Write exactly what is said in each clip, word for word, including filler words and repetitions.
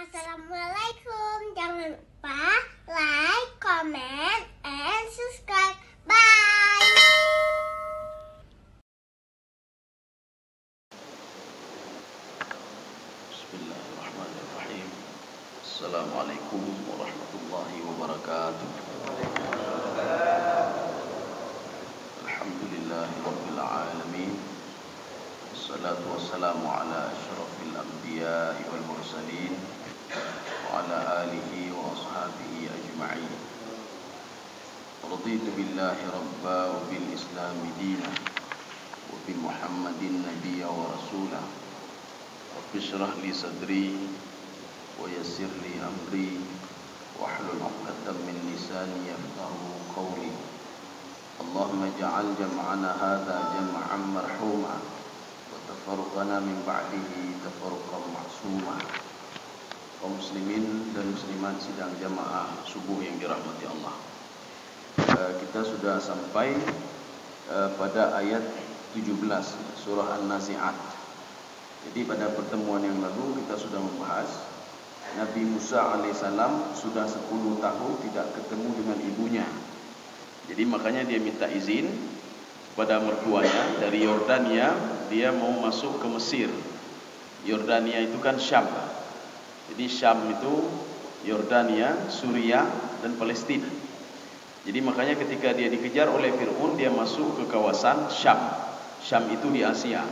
Assalamualaikum. Jangan lupa like, comment, and subscribe. Bye. Bismillahirrahmanirrahim. Assalamualaikum warahmatullahi wabarakatuh. Alhamdulillahi rabbil alamin. Wassalatu wassalamu ala asyrafil anbiya'i wal mursalin, wa ala alihi wa ashabihi ajma'in. Raditu billahi rabba wa bil islami dina, wa bi Muhammadin nabiyya wa rasula. Rabbi shrah li sadri, wa yassir li amri, wahlul 'uqdatam min lisani yafqahu qawli. Allahumma ja'al jam'ana hadha jam'an marhuma, wa tafarruqana min ba'dihi tafarruqan ma'suma. Kaum muslimin dan muslimat sidang jamaah subuh yang dirahmati Allah. Eh, kita sudah sampai, eh, pada ayat tujuh belas surah An-Nazi'at. Jadi pada pertemuan yang lalu kita sudah membahas Nabi Musa alaihissalam sudah sepuluh tahun tidak ketemu dengan ibunya. Jadi makanya dia minta izin kepada mertuanya dari Yordania, dia mau masuk ke Mesir. Yordania itu kan Syam. Jadi Syam itu Yordania, Suriah, dan Palestina. Jadi makanya ketika dia dikejar oleh Fir'aun, dia masuk ke kawasan Syam. Syam itu di Asia.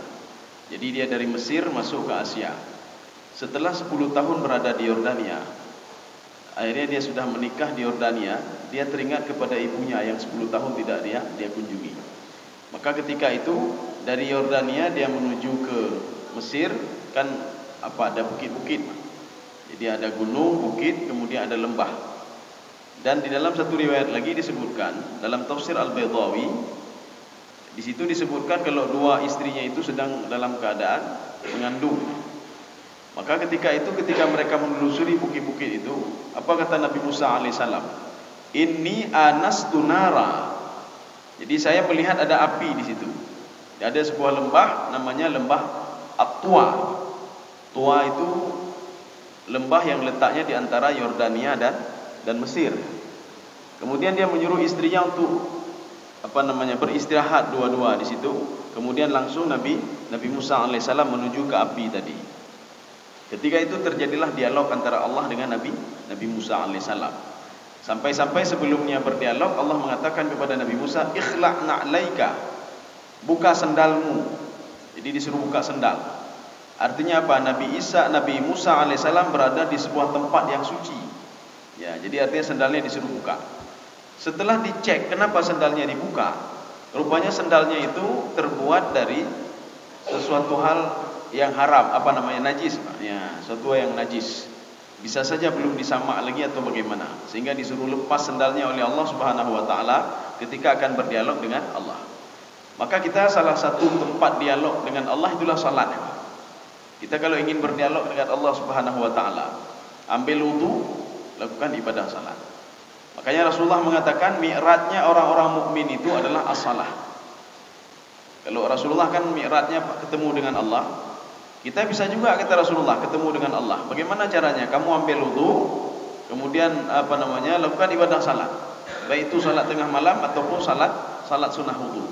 Jadi dia dari Mesir masuk ke Asia. Setelah sepuluh tahun berada di Yordania, akhirnya dia sudah menikah di Yordania, dia teringat kepada ibunya yang sepuluh tahun tidak dia, dia kunjungi. Maka ketika itu, dari Yordania dia menuju ke Mesir, kan apa, ada bukit-bukit. Jadi ada gunung, bukit, kemudian ada lembah. Dan di dalam satu riwayat lagi disebutkan, dalam tafsir Al-Baydawi, di situ disebutkan kalau dua istrinya itu sedang dalam keadaan mengandung. Maka ketika itu, ketika mereka menelusuri bukit-bukit itu, apa kata Nabi Musa alaihissalam? "Inni anastu nara." Jadi saya melihat ada api di situ. Ada sebuah lembah namanya lembah At-Tuwa. Tuwa itu lembah yang letaknya di antara Yordania dan, dan Mesir. Kemudian dia menyuruh istrinya untuk, apa namanya, beristirahat dua-dua di situ. Kemudian langsung Nabi, Nabi Musa alaihissalam menuju ke api tadi. Ketika itu terjadilah dialog antara Allah dengan Nabi, Nabi Musa alaihissalam. Sampai-sampai sebelumnya berdialog, Allah mengatakan kepada Nabi Musa, "Ikhla' na'laika." Buka sendalmu. Jadi disuruh buka sendal. Artinya apa? Nabi Isa, Nabi Musa alaihissalam berada di sebuah tempat yang suci. Ya, jadi artinya sendalnya disuruh buka. Setelah dicek kenapa sendalnya dibuka, rupanya sendalnya itu terbuat dari sesuatu hal yang haram, apa namanya, najis, Pak. Ya, sesuatu yang najis. Bisa saja belum disamak lagi atau bagaimana, sehingga disuruh lepas sendalnya oleh Allah Subhanahu wa Ta'ala ketika akan berdialog dengan Allah. Maka kita, salah satu tempat dialog dengan Allah itulah salat. Kita kalau ingin berdialog dengan Allah Subhanahu wa Ta'ala, ambil wudu, lakukan ibadah salat. Makanya Rasulullah mengatakan, mi'rajnya orang-orang mukmin itu adalah as-salah. Kalau Rasulullah kan mi'rajnya ketemu dengan Allah, kita bisa juga, kata Rasulullah, ketemu dengan Allah. Bagaimana caranya? Kamu ambil wudu, kemudian, apa namanya, lakukan ibadah salat. Baik itu salat tengah malam ataupun salat, salat sunnah wudu.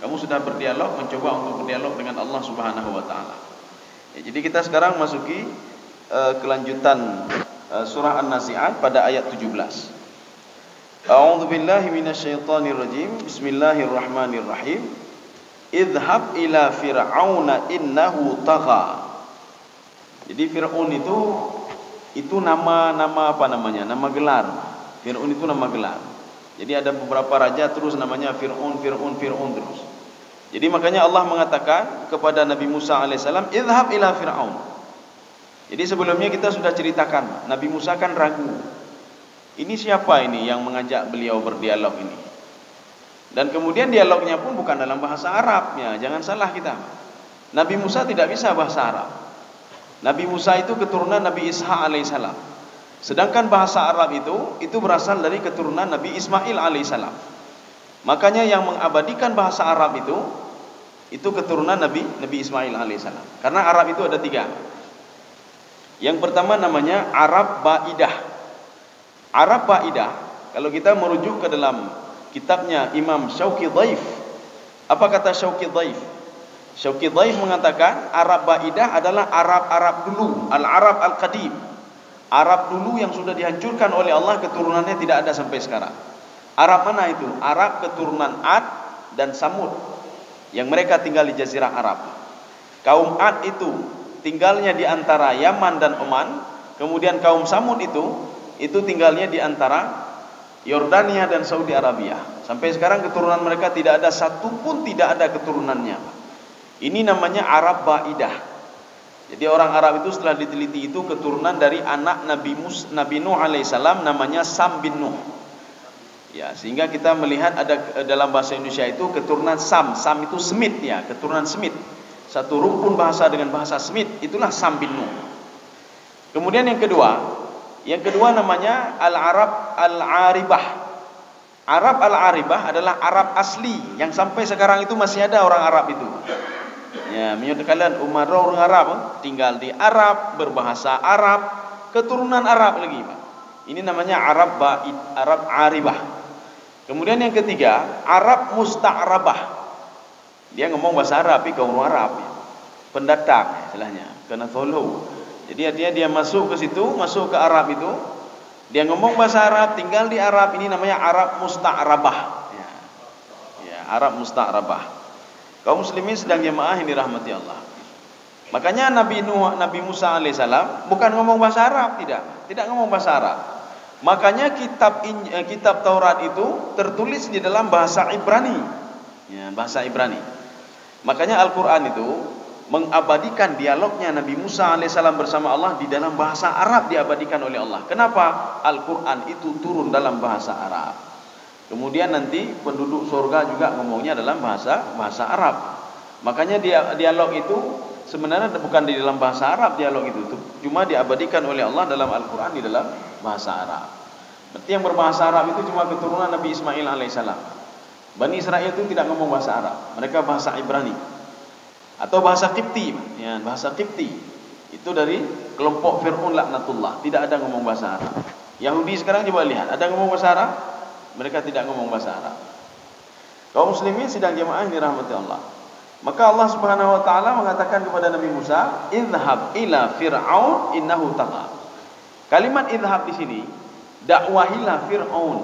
Kamu sudah berdialog, mencoba untuk berdialog dengan Allah Subhanahu wa Ta'ala. Ya, jadi kita sekarang masuki, eh, kelanjutan, eh, surah An-Nazi'at pada ayat tujuh belas. A'udzubillahi minasyaitonirrajim. Bismillahirrahmanirrahim. Idhhab ila Fir'auna innahu tagha. Jadi Fir'aun itu, itu nama, nama apa namanya? Nama gelar. Fir'aun itu nama gelar. Jadi ada beberapa raja terus namanya Fir'aun, Fir'aun, Fir'aun terus. Jadi makanya Allah mengatakan kepada Nabi Musa alaihissalam, "Idhhab ila Fir'aun." Jadi sebelumnya kita sudah ceritakan, Nabi Musa kan ragu. Ini siapa ini yang mengajak beliau berdialog ini? Dan kemudian dialognya pun bukan dalam bahasa Arab, ya, jangan salah kita. Nabi Musa tidak bisa bahasa Arab. Nabi Musa itu keturunan Nabi Ishak alaihissalam. Sedangkan bahasa Arab itu, itu berasal dari keturunan Nabi Ismail alaihissalam. Makanya yang mengabadikan bahasa Arab itu, itu keturunan Nabi, Nabi Ismail alaihissalam. Karena Arab itu ada tiga. Yang pertama namanya Arab Baidah. Arab Baidah, kalau kita merujuk ke dalam kitabnya Imam Syauqi Dhaif, apa kata Syauqi Dhaif? Syauqi Dhaif mengatakan Arab Baidah adalah Arab-Arab dulu, Al-Arab Al-Qadim. Arab dulu yang sudah dihancurkan oleh Allah, keturunannya tidak ada sampai sekarang. Arab mana itu? Arab keturunan Ad dan Samud yang mereka tinggal di Jazirah Arab. Kaum Ad itu tinggalnya di antara Yaman dan Oman, kemudian kaum Samud itu, itu tinggalnya di antara Yordania dan Saudi Arabia. Sampai sekarang keturunan mereka tidak ada satu pun, tidak ada keturunannya. Ini namanya Arab Baidah. Jadi orang Arab itu setelah diteliti itu keturunan dari anak Nabi Mus-, Nabi Nuh alaihissalam namanya Sam bin Nuh. Ya, sehingga kita melihat ada, eh, dalam bahasa Indonesia itu keturunan Sam. Sam itu Semit ya, keturunan Semit. Satu rumpun bahasa dengan bahasa Semit, itulah Sam bin Nuh. Kemudian yang kedua, yang kedua namanya Al-Arab Al-Aribah. Arab Al-Aribah adalah Arab asli yang sampai sekarang itu masih ada orang Arab itu. Ya, meunyoe takalon umat droe ureuëng Arab, eh, tinggal di Arab, berbahasa Arab, keturunan Arab lagi, Pak. Ini namanya Arab Baid, Arab Aribah. Kemudian yang ketiga, Arab Musta'rabah. Dia ngomong bahasa Arab, tapi bukan ureuëng Arab. Pendatang, istilahnya, kena solo. Jadi artinya dia masuk ke situ, masuk ke Arab itu, dia ngomong bahasa Arab, tinggal di Arab, ini namanya Arab Musta'rabah. Ya. Ya, Arab Musta'rabah. Kaum muslimin sidang jemaah yang dirahmati Allah. Makanya Nabi Nuh, Nabi Musa alaihissalam bukan ngomong bahasa Arab, tidak. Tidak ngomong bahasa Arab. Makanya kitab In-, eh, kitab Taurat itu tertulis di dalam bahasa Ibrani. Ya, bahasa Ibrani. Makanya Al-Quran itu mengabadikan dialognya Nabi Musa alaihissalam bersama Allah di dalam bahasa Arab, diabadikan oleh Allah. Kenapa? Al-Quran itu turun dalam bahasa Arab. Kemudian nanti penduduk surga juga ngomongnya dalam bahasa, bahasa Arab. Makanya dia-, dialog itu sebenarnya bukan di dalam bahasa Arab dialog itu, tu cuma diabadikan oleh Allah dalam Al-Quran di dalam bahasa Arab. Berarti yang berbahasa Arab itu cuma keturunan Nabi Ismail alaihissalam. Bani Israel itu tidak ngomong bahasa Arab, mereka bahasa Ibrani. Atau bahasa Qibti, ya, bahasa Qibti. Itu dari kelompok Fir'aun laknatullah, tidak ada ngomong bahasa Arab. Yahudi sekarang coba lihat, ada ngomong bahasa Arab? Mereka tidak ngomong bahasa Arab. Kaum muslimin sidang jemaah yang dirahmati Allah. Maka Allah Subhanahu wa taala mengatakan kepada Nabi Musa, "Idhhab ila Fir'aun innahu tagha." Kalimat idhhab di sini, dakwahilah Fir'aun.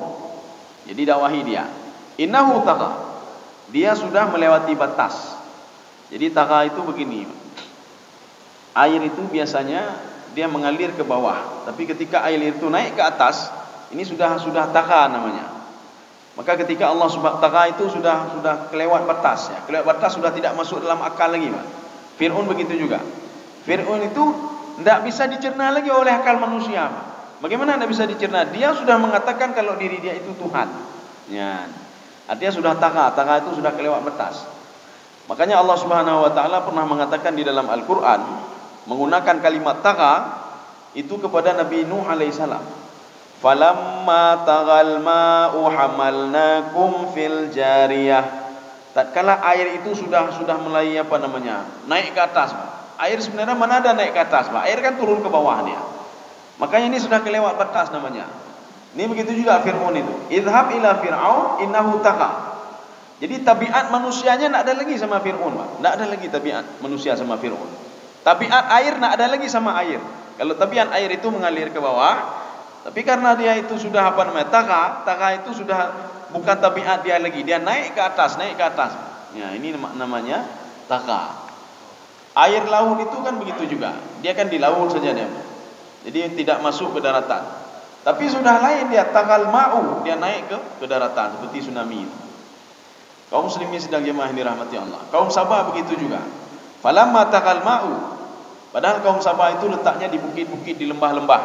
Jadi dakwahi dia. Innahu tagha. Dia sudah melewati batas. Jadi tagha itu begini. Air itu biasanya dia mengalir ke bawah, tapi ketika air itu naik ke atas, ini sudah, sudah tagha namanya. Maka ketika Allah Subha-, tagha itu sudah, sudah kelewat batas, ya. Kelewat batas sudah tidak masuk dalam akal lagi, Pak. Fir'aun begitu juga. Fir'aun itu tidak bisa dicerna lagi oleh akal manusia, Pak. Bagaimana tidak bisa dicerna? Dia sudah mengatakan kalau diri dia itu Tuhan. Ya. Artinya sudah tagha, tagha itu sudah kelewat batas. Makanya Allah Subhanahu wa taala pernah mengatakan di dalam Al-Quran, menggunakan kalimat tagha itu kepada Nabi Nuh alaihissalam. "Falamma taghal ma'u hamalnakum fil jariyah." Tatkala air itu sudah, sudah mulai, apa namanya, naik ke atas, Pak. Air sebenarnya mana ada naik ke atas, Pak. Air kan turun ke bawah dia. Makanya ini sudah kelewat batas namanya. Ini begitu juga Fir'aun itu. "Idhhab ila Fir'aun innahu tagha." Jadi tabiat manusianya tidak ada lagi sama Fir'aun, Pak. Tidak ada lagi tabiat manusia sama Fir'aun. Tabiat air tidak ada lagi sama air. Kalau tabiat air itu mengalir ke bawah, tapi karena dia itu sudah, apa namanya, tagha, tagha itu sudah bukan tabiat dia lagi. Dia naik ke atas, naik ke atas. Ya, ini nama-, namanya tagha. Air laut itu kan begitu juga. Dia kan di laut saja dia. Jadi tidak masuk ke daratan. Tapi sudah lain dia, taghal ma'u, dia naik ke, ke daratan seperti tsunami. Kaum muslimin sidang jemaah yang dirahmati Allah. Kaum Saba begitu juga. "Falamma taghal ma'u." Padahal kaum Saba itu letaknya di bukit-bukit, di lembah-lembah.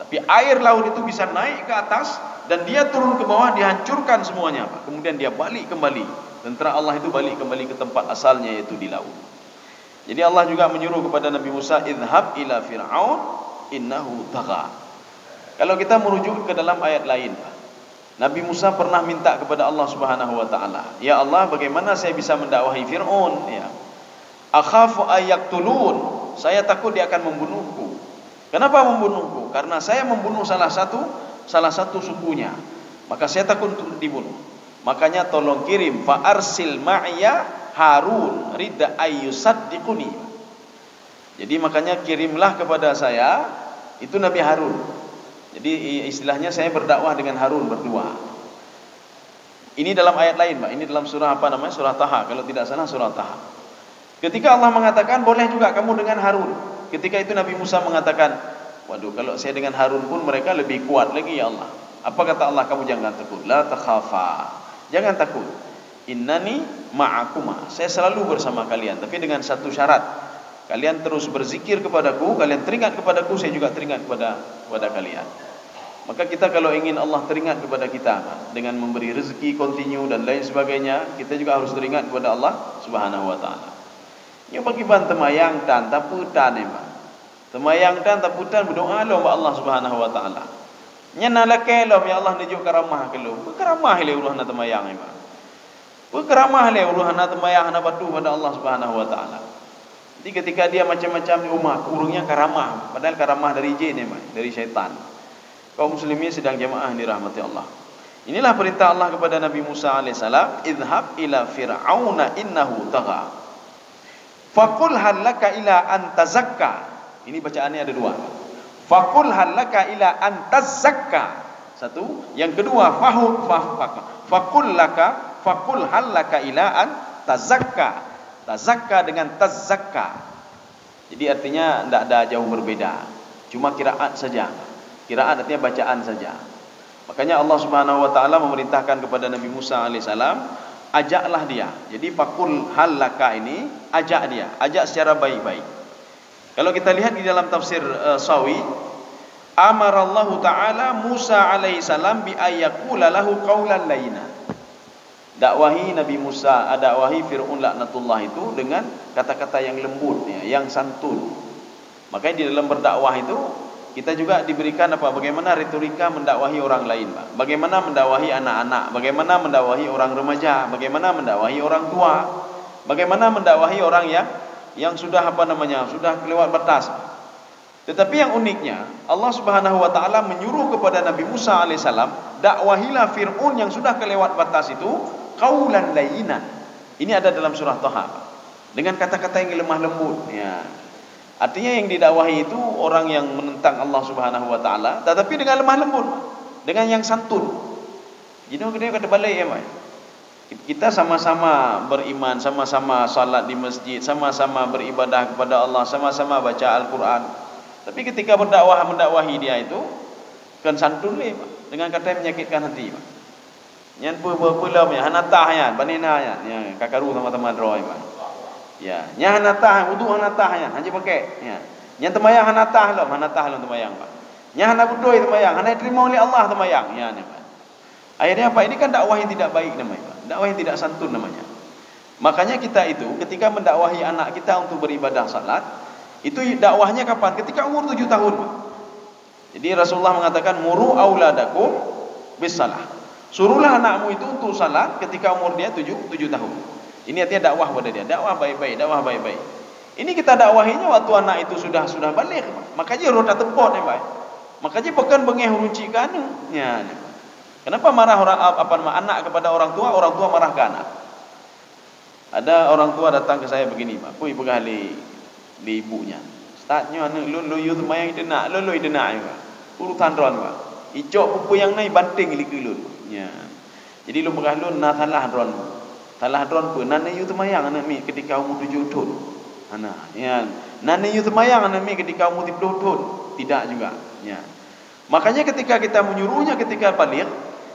Tapi air laut itu bisa naik ke atas dan dia turun ke bawah, dihancurkan semuanya. Kemudian dia balik kembali. Tentara Allah itu balik kembali ke tempat asalnya, yaitu di laut. Jadi Allah juga menyuruh kepada Nabi Musa, "Idhhab ila Fir'aun innahu tagha." Kalau kita merujuk ke dalam ayat lain, Nabi Musa pernah minta kepada Allah Subhanahu wa taala, "Ya Allah, bagaimana saya bisa mendakwahi Fir'aun?" Ya. "Akhafu an yaqtulun." Saya takut dia akan membunuhku. Kenapa membunuhku? Karena saya membunuh salah satu, salah satu sukunya. Maka saya takut untuk dibunuh. Makanya tolong kirim, fa arsil ma'iya Harun ridda ayyusaddiquni. Jadi makanya kirimlah kepada saya itu Nabi Harun. Jadi i- istilahnya saya berdakwah dengan Harun berdua. Ini dalam ayat lain, Pak. Ini dalam surah apa namanya? Surah Taha. Kalau tidak salah surah Taha. Ketika Allah mengatakan, "Boleh juga kamu dengan Harun." Ketika itu Nabi Musa mengatakan, "Waduh, kalau saya dengan Harun pun mereka lebih kuat lagi, ya Allah." Apa kata Allah? "Kamu jangan takut. La takhafa." Jangan takut. "Innani ma'akuma." Saya selalu bersama kalian, tapi dengan satu syarat. Kalian terus berzikir kepadaku, kalian teringat kepadaku, saya juga teringat kepada kepada kalian. Maka kita kalau ingin Allah teringat kepada kita dengan memberi rezeki kontinu dan lain sebagainya, kita juga harus teringat kepada Allah Subhanahu wa taala. Nyoe pakriban teumayang tan, tapeue tan, eh, Mak? Teumayang tan, tapeue tan, berdoa lom bak Allah Subhanahu wa taala. Nyan na lakée lom, "Ya Allah, neujok karamah keu lôn." Beukaramah lé ureuëng hana teumayang, eh, Mak. Beukaramah lé ureuëng hana teumayang, hana patuh pada Allah Subhanahu wa taala. Jadi ketika dia macam-macam di umat, ureuëng nyan karamah, padahal karamah dari jin, eh, Mak, dari syaitan. Kaum muslimin sidang jamaah yang dirahmati Allah. Inilah perintah Allah kepada Nabi Musa alaihissalam, "Idhhab ila Fir'auna innahu tagha. Faqul hal laka ila an tazakka." Ini bacaannya ada dua. "Faqul hal laka ila an tazakka." Satu. Yang kedua, fahu, fa, fa, faqul laka, faqul hal laka ila an tazakka. Tazakka dengan tazakka. Jadi artinya tidak ada jauh berbeda. Cuma kiraat saja. Kiraat artinya bacaan saja. Makanya Allah Subhanahu wa taala memerintahkan kepada Nabi Musa alaihissalam, "Ajaklah dia." Jadi faqul hal laka ini, ajak dia, ajak secara baik-baik. Kalau kita lihat di dalam tafsir uh, Sawi, amarallahu taala Musa alaihissalam bi ayyakula lahu qaulan layyina. Dakwahi Nabi Musa, ah, dakwahi Fir'aun laknatullah itu dengan kata-kata yang lembut, ya, yang santun. Makanya di dalam berdakwah itu, kita juga diberikan apa? Bagaimana retorika mendakwahi orang lain, Pak. Bagaimana mendakwahi anak-anak, bagaimana mendakwahi orang remaja, bagaimana mendakwahi orang tua, bagaimana mendakwahi orang yang yang sudah apa namanya, sudah kelewat batas. Tetapi yang uniknya, Allah Subhanahu wa taala menyuruh kepada Nabi Musa alaihissalam, "Dakwahilah Fir'aun yang sudah kelewat batas itu, qaulan layyinan." Ini ada dalam surah Taha. Dengan kata-kata yang lemah lembut. Ya. Artinya yang didakwahi itu orang yang menentang Allah Subhanahu wa taala, tetapi dengan lemah lembut, dengan yang santun. Jadi, kata balik ya, Mai. Kita sama-sama beriman, sama-sama salat di masjid, sama-sama beribadah kepada Allah, sama-sama baca Al-Quran. Tapi ketika berdakwah, mendakwahi dia itu, kan santun lé, Pak, dengan kata yang menyakitkan hati, Pak. Nyan peue, peue, peue lom nyan, hana tah nyan, bani na nyan, nyan ka karu sama-sama droe, Pak. Ya, nyan hana tah, wudu hana tah nyan, hana jipakai, ya. Nyan teumayang hana tah lom, hana tah lom teumayang, Pak. Nyan hana beutôi teumayang, hana jiteurimong lé Allah teumayang, ya, nyan, Pak. Akhirnya apa? Ini kan dakwah yang tidak baik namanya, Pak. Dakwah yang tidak santun namanya. Makanya kita itu ketika mendakwahi anak kita untuk beribadah salat, itu dakwahnya kapan? Ketika umur tujuh tahun, Pak. Jadi Rasulullah mengatakan, "Muru auladakum bis salah." Suruhlah anakmu itu untuk salat ketika umur dia tujuh, tujuh tahun. Ini artinya dakwah pada dia, dakwah baik-baik, dakwah baik-baik. Ini kita dakwahinya waktu anak itu sudah sudah baligh, Pak. Makanya roh tateumpot ni, Pak. Makanya bukan bengeh ureuëng cik ke aneuk. Ya, ni. Kenapa marah orang ap- apa nama anak kepada orang tua, orang tua marah ke anak? Ada orang tua datang ke saya begini, Pak. Pui peugah lé, lé ibu nyan, "Ustaz, nyoe aneuk lôn, lôn yue teumayang i teunak, lôn, lôn i teunak nyoe, Pak. Urusan droen, Pak. Icok peue-peue nyang na ibanting likeu lôn." Ya. Jadi lôn peugah lôn na salah droen. Salah droen peue? Na neuyue teumayang aneuk miet ketika umur tujuh thon. Hana. Ya. Na neuyue teumayang aneuk miet ketika umur siplôh thon. Tidak juga. Ya. Makanya ketika kita menyuruhnya ketika baligh,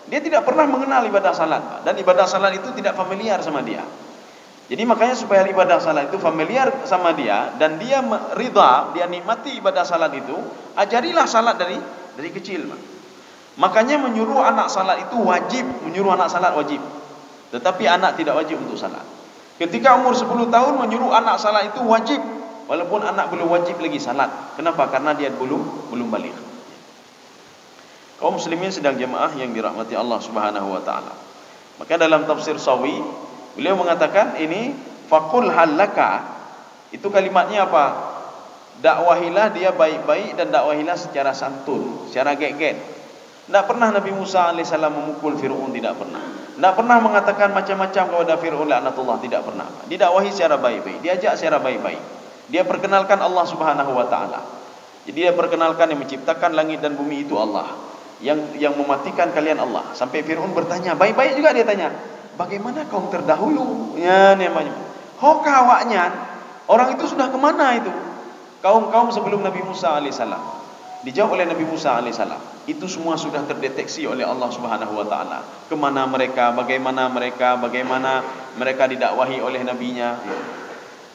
dia tidak pernah mengenal ibadah salat, Pak. Dan ibadah salat itu tidak familiar sama dia. Jadi makanya supaya ibadah salat itu familiar sama dia dan dia me- ridha, dia nikmati ibadah salat itu, ajarilah salat dari dari kecil, Pak. Makanya menyuruh anak salat itu wajib, menyuruh anak salat wajib. Tetapi anak tidak wajib untuk salat. Ketika umur sepuluh tahun menyuruh anak salat itu wajib, walaupun anak belum wajib lagi salat. Kenapa? Karena dia belum belum baligh. Kaum muslimin sidang jemaah yang dirahmati Allah Subhanahu wa taala. Maka dalam tafsir Sawi, beliau mengatakan ini, "Faqul hal laka." Itu kalimatnya apa? Dakwahilah dia baik-baik dan dakwahilah secara santun, secara gét-gét. Ndak pernah Nabi Musa alaihissalam memukul Fir'aun, tidak pernah. Ndak pernah mengatakan macam-macam kepada Fir'aun laknatullah, tidak pernah. Didakwahi secara baik-baik, diajak secara baik-baik. Dia perkenalkan Allah Subhanahu wa Ta'ala. Jadi, dia perkenalkan yang menciptakan langit dan bumi itu Allah. Yang yang mematikan kalian Allah. Sampai Fir'aun bertanya, baik-baik juga dia tanya, bagaimana kaum terdahulu? Ya, namanya. Ho ka awaknyan, orang itu sudah ke mana itu? Kaum-kaum sebelum Nabi Musa alaihissalam. Dijawab oleh Nabi Musa alaihissalam. Itu semua sudah terdeteksi oleh Allah Subhanahu wa Ta'ala. Kemana mereka, bagaimana mereka, bagaimana mereka didakwahi oleh nabinya.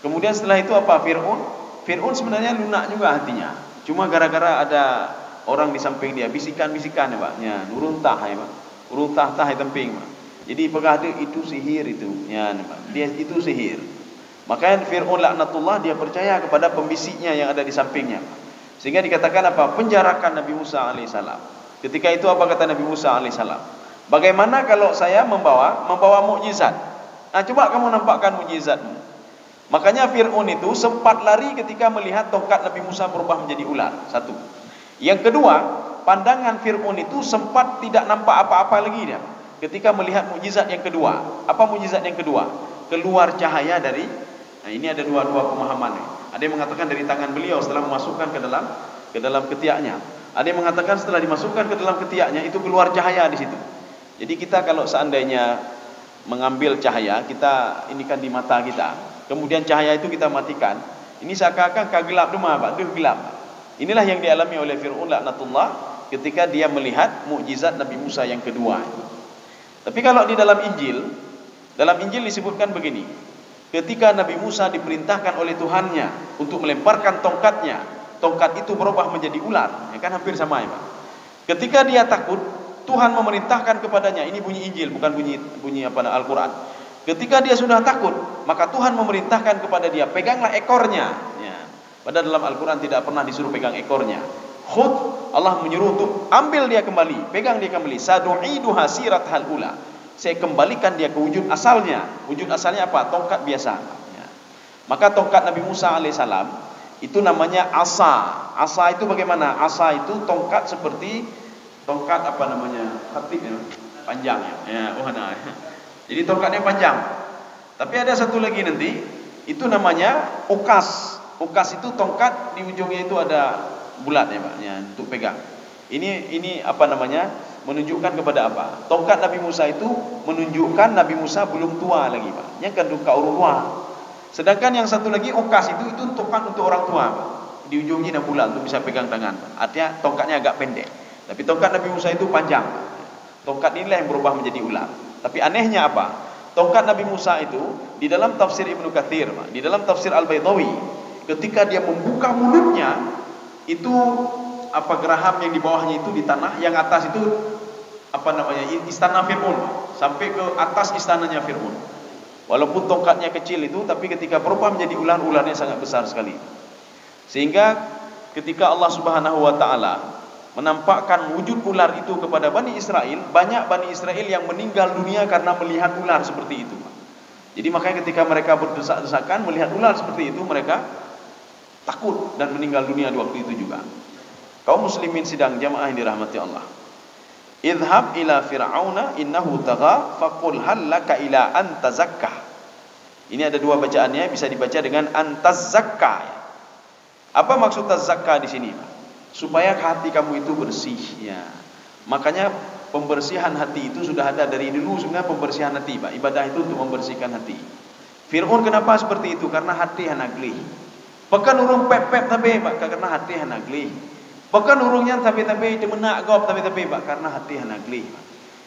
Kemudian setelah itu apa? Fir'aun. Fir'aun sebenarnya lunak juga hatinya. Cuma gara-gara ada orang di samping dia, bisikan-bisikan, ya, Pak. Ya, ureueng tah, ya, Pak. Ureueng tah-tah di samping, Pak. Jadi, peugah tu, itu sihir itu. Ya, nampak. Dia itu sihir. Makanya Fir'aun laknatullah, dia percaya kepada pembisiknya yang ada di sampingnya. Sehingga dikatakan apa? Penjarakan Nabi Musa alaihissalam. Ketika itu apa kata Nabi Musa alaihissalam? Bagaimana kalau saya membawa membawa mukjizat? Nah, coba kamu nampakkan mukjizatmu. Makanya Fir'aun itu sempat lari ketika melihat tongkat Nabi Musa berubah menjadi ular. Satu. Yang kedua, pandangan Fir'aun itu sempat tidak nampak apa-apa lagi dia. Ketika melihat mukjizat yang kedua. Apa mukjizat yang kedua? Keluar cahaya dari, nah, ini ada dua-dua pemahaman ni. Ada yang mengatakan dari tangan beliau setelah memasukkan ke dalam ke dalam ketiaknya. Ada yang mengatakan setelah dimasukkan ke dalam ketiaknya itu keluar cahaya di situ. Jadi kita kalau seandainya mengambil cahaya, kita ini kan di mata kita. Kemudian cahaya itu kita matikan. Ini seakan-akan ka gelap teuma, Pak, deuh gelap. Inilah yang dialami oleh Fir'aun laknatullah ketika dia melihat mukjizat Nabi Musa yang kedua. Tapi kalau di dalam Injil, dalam Injil disebutkan begini. Ketika Nabi Musa diperintahkan oleh Tuhannya untuk melemparkan tongkatnya, tongkat itu berubah menjadi ular. Ya kan, hampir sama, ya, Pak. Ketika dia takut, Tuhan memerintahkan kepadanya, ini bunyi Injil, bukan bunyi bunyi apa, Al-Quran. Ketika dia sudah takut, maka Tuhan memerintahkan kepada dia, peganglah ekornya. Ya. Padahal dalam Al-Quran tidak pernah disuruh pegang ekornya. Khudh, Allah menyuruh untuk ambil dia kembali, pegang dia kembali. Sanu'iduha sirathal ula. Saya kembalikan dia ke wujud asalnya. Wujud asalnya apa? Tongkat biasa. Ya. Maka tongkat Nabi Musa alaihissalam itu namanya asa. Asa itu bagaimana? Asa itu tongkat seperti tongkat apa namanya? Khatib ya, panjang ya. Ya, oh nah. Jadi tongkatnya panjang. Tapi ada satu lagi nanti, itu namanya ukas. Ukas itu tongkat di ujungnya itu ada bulat ya, Pak, ya, untuk pegang. Ini ini apa namanya? Menunjukkan kepada apa? Tongkat Nabi Musa itu menunjukkan Nabi Musa belum tua lagi, Pak. Nya kan tongkat ureueng tua. Sedangkan yang satu lagi ukas itu itu tongkat untuk orang tua, Pak. Di ujungnya ada bulat untuk bisa pegang tangan. Artinya tongkatnya agak pendek. Tapi tongkat Nabi Musa itu panjang. Tongkat inilah yang berubah menjadi ular. Tapi anehnya apa? Tongkat Nabi Musa itu di dalam tafsir Ibnu Katsir, Pak, di dalam tafsir Al-Baidhawi, ketika dia membuka mulutnya, itu apa, geraham yang di bawahnya itu di tanah, yang atas itu apa namanya, i- istana Fir'aun, sampai ke atas istananya Fir'aun. Walaupun tongkatnya kecil itu, tapi ketika berubah menjadi ular, ularnya sangat besar sekali. Sehingga ketika Allah Subhanahu wa Ta'ala menampakkan wujud ular itu kepada Bani Israel, banyak Bani Israel yang meninggal dunia karena melihat ular seperti itu. Jadi makanya ketika mereka berdesak-desakan melihat ular seperti itu, mereka takut dan meninggal dunia di waktu itu juga. Kaum muslimin sidang jamaah yang dirahmati Allah. Idhhab ila fir'auna innahu tagha faqul hal laka ila an tazakka. Ini ada dua bacaannya, bisa dibaca dengan an tazakka. Apa maksud tazakka di sini, Pak? Supaya hati kamu itu bersih, ya. Makanya pembersihan hati itu sudah ada dari dulu sebenarnya, pembersihan hati, Pak. Ibadah itu untuk membersihkan hati. Fir'aun kenapa seperti itu? Karena hati hana gleh. Pakon ureueng pép-pép sabe, Pak, karena hati hana gleh. Pakon ureueng nyan sabe-sabe teumeunak gob sabe-sabe, Pak, karena hati hana gleh, Pak.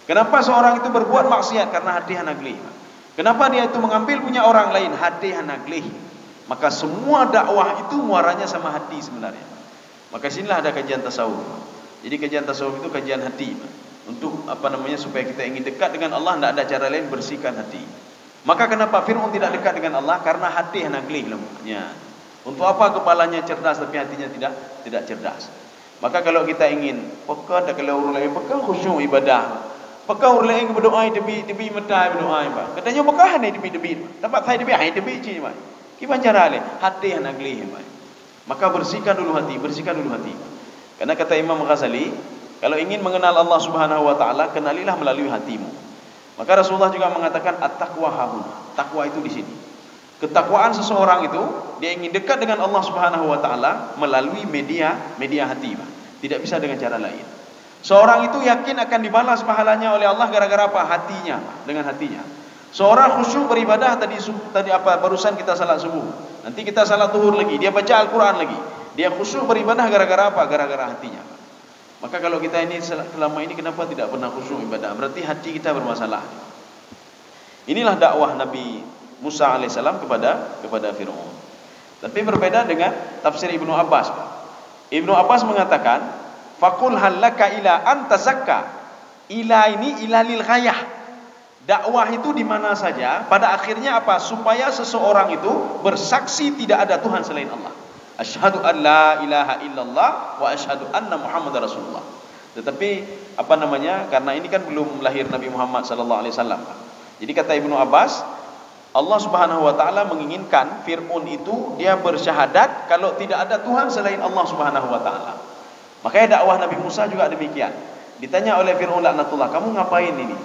Kenapa seorang itu berbuat maksiat? Karena hati hana gleh, Pak. Kenapa dia itu mengambil punya orang lain? Hati hana gleh. Maka semua dakwah itu muaranya sama hati sebenarnya. Maka sinilah ada kajian tasawuf. Jadi kajian tasawuf itu kajian hati, Pak. Untuk apa namanya, supaya kita ingin dekat dengan Allah, tidak ada cara lain, bersihkan hati. Maka kenapa Fir'aun tidak dekat dengan Allah? Karena hati hana gleh lom. Ya. Untuk apa kepalanya cerdas tapi hatinya tidak tidak cerdas? Maka kalau kita ingin, pakon tak kalau ureueng laén, pakon khusyuk ibadah. Pakon ureueng laén berdoa teubiet-teubiet mata berdoa, Pak. Katanya pakon hana teubiet-teubiet. Tempat saya teubiet, hai teubiet cit, Pak. Kiban cara lé, hati hana gleh, Pak. Maka bersihkan dulu hati, bersihkan dulu hati. Karena kata Imam Ghazali, kalau ingin mengenal Allah Subhanahu wa Ta'ala, kenalilah melalui hatimu. Maka Rasulullah juga mengatakan, "At-taqwa hahuna." Takwa itu di sini. Ketakwaan seseorang itu, dia ingin dekat dengan Allah Subhanahu wa Ta'ala melalui media, media hati, Pak. Tidak bisa dengan cara lain. Seorang itu yakin akan dibalas pahalanya oleh Allah gara-gara apa? Hatinya, dengan hatinya. Seorang khusyuk beribadah tadi sub-, tadi apa, barusan kita salat subuh. Nanti kita salat zuhur lagi, dia baca Al-Quran lagi. Dia khusyuk beribadah gara-gara apa? Gara-gara hatinya. Maka kalau kita ini sel-, selama ini kenapa tidak pernah khusyuk ibadah? Berarti hati kita bermasalah. Inilah dakwah Nabi Musa alaihissalam kepada, kepada Firaun. Tapi berbeda dengan tafsir Ibnu Abbas. Ibnu Abbas mengatakan, "Faqul hal laka ila an tazakka." Ila ini ila lil ghayah. Dakwah itu di mana saja, pada akhirnya apa? Supaya seseorang itu bersaksi tidak ada Tuhan selain Allah. "Asyhadu an la ilaha illallah wa asyhadu anna Muhammadar Rasulullah." Tetapi, apa namanya, karena ini kan belum lahir Nabi Muhammad sallallahu alaihi wasallam. Jadi kata Ibnu Abbas, Allah Subhanahu wa Ta'ala menginginkan Fir'aun itu dia bersyahadat kalau tidak ada Tuhan selain Allah Subhanahu wa Ta'ala. Makanya dakwah Nabi Musa juga demikian. Ditanya oleh Fir'aun laknatullah, "Kamu ngapain ini?"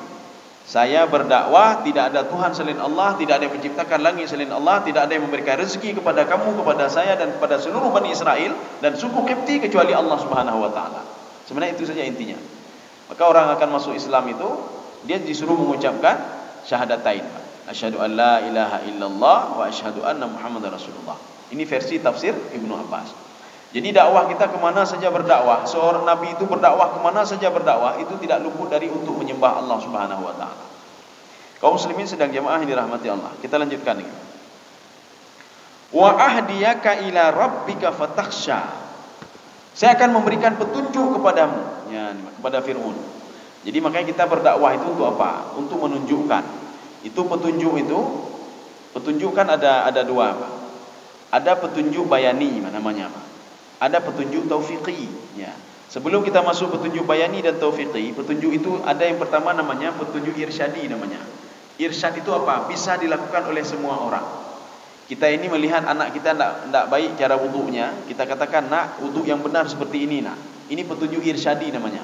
"Saya berdakwah, tidak ada Tuhan selain Allah, tidak ada yang menciptakan langit selain Allah, tidak ada yang memberikan rezeki kepada kamu, kepada saya, dan kepada seluruh Bani Israel dan suku Qibti kecuali Allah Subhanahu wa Ta'ala." Sebenarnya itu saja intinya. Maka orang akan masuk Islam itu, dia disuruh mengucapkan syahadatain. "Asyhadu an la ilaha illallah wa asyhadu anna Muhammadar Rasulullah." Ini versi tafsir Ibnu Abbas. Jadi dakwah kita kemana saja berdakwah, seorang nabi itu berdakwah kemana saja berdakwah, itu tidak luput dari untuk menyembah Allah Subhanahu wa Ta'ala. Kaum muslimin sidang jamaah yang dirahmati Allah, kita lanjutkan ini. "Wa ahdiyaka ila rabbika fatakhsha." Saya akan memberikan petunjuk kepadamu, ya, kepada Firaun. Jadi makanya kita berdakwah itu untuk apa? Untuk menunjukkan. Itu petunjuk itu, petunjuk kan ada, ada dua, Pak. Ada petunjuk bayani namanya, Pak. Ada petunjuk taufiqi, ya. Sebelum kita masuk petunjuk bayani dan taufiqi, petunjuk itu ada yang pertama namanya petunjuk irsyadi namanya. Irsyad itu apa? Bisa dilakukan oleh semua orang. Kita ini melihat anak kita ndak, ndak baik cara wuduknya, kita katakan, "Nak, wuduk yang benar seperti ini, nak." Ini petunjuk irsyadi namanya.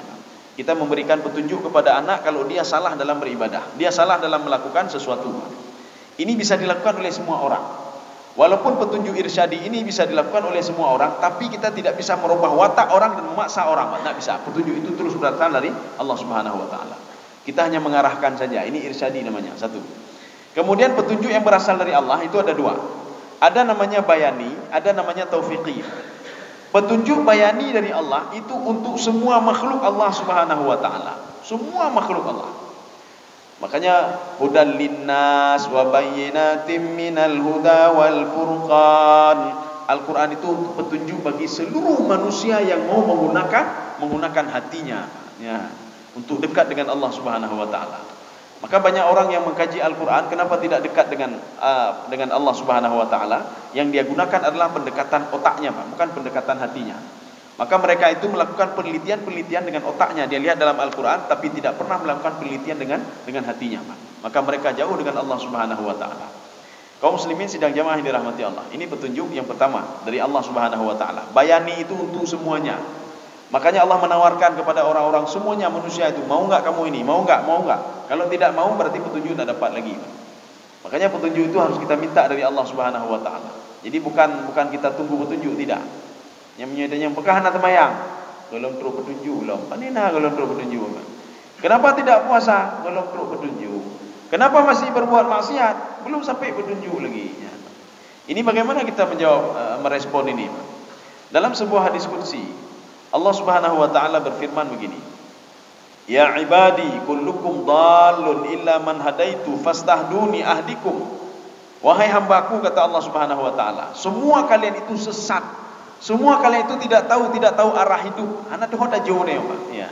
Kita memberikan petunjuk kepada anak kalau dia salah dalam beribadah, dia salah dalam melakukan sesuatu. Ini bisa dilakukan oleh semua orang. Walaupun petunjuk irsyadi ini bisa dilakukan oleh semua orang, tapi kita tidak bisa merubah watak orang dan memaksa orang. Tidak bisa. Petunjuk itu terus berasal dari Allah Subhanahu wa Ta'ala. Kita hanya mengarahkan saja. Ini irsyadi namanya. Satu. Kemudian petunjuk yang berasal dari Allah itu ada dua. Ada namanya bayani, ada namanya taufiqi. Petunjuk bayani dari Allah itu untuk semua makhluk Allah Subhanahu wa Ta'ala. Semua makhluk Allah. Makanya, "Hudal linnas wa bayyinatim minal huda wal furqan." Al-Quran itu untuk petunjuk bagi seluruh manusia yang mau menggunakan, menggunakan hatinya, ya, untuk dekat dengan Allah Subhanahu wa Ta'ala. Maka banyak orang yang mengkaji Al-Quran, kenapa tidak dekat dengan, ah, dengan Allah Subhanahu wa Ta'ala? Yang dia gunakan adalah pendekatan otaknya, Pak, bukan pendekatan hatinya. Maka mereka itu melakukan penelitian-penelitian dengan otaknya, dia lihat dalam Al-Quran, tapi tidak pernah melakukan penelitian dengan, dengan hatinya, Pak. Maka mereka jauh dengan Allah Subhanahu wa Ta'ala. Kaum muslimin sidang jamaah yang dirahmati Allah, ini petunjuk yang pertama dari Allah Subhanahu wa Ta'ala. Bayani itu untuk semuanya. Makanya Allah menawarkan kepada orang-orang semuanya, manusia itu, "Mau enggak kamu ini? Mau enggak? Mau enggak?" Kalau tidak mau, berarti petunjuk tak dapat lagi. Makanya petunjuk itu harus kita minta dari Allah Subhanahu wa Ta'ala. Jadi bukan, bukan kita tunggu petunjuk, tidak. Nyang meunyoe tanyong, "Peue kah hana seumayang?" "Gohlom trok peutunjuk lom." "Pane na gohlom trok peutunjuk?" "Kenapa tidak puasa?" "Gohlom trok peutunjuk." "Kenapa masih berbuat maksiat?" "Belum sampai peutunjuk lagi." Ini bagaimana kita menjawab, eh, merespon ini? Dalam sebuah hadis qudsi, Allah Subhanahu wa Ta'ala berfirman begini, "Ya ibadi, kullukum dhallun illa man hadaitu, fastahduni ahdikum." "Wahai hamba-Ku," kata Allah Subhanahu wa Ta'ala, "semua kalian itu sesat. Semua kalian itu tidak tahu, tidak tahu arah hidup." Hana teuhot ajo nyoe, Pak. Ya.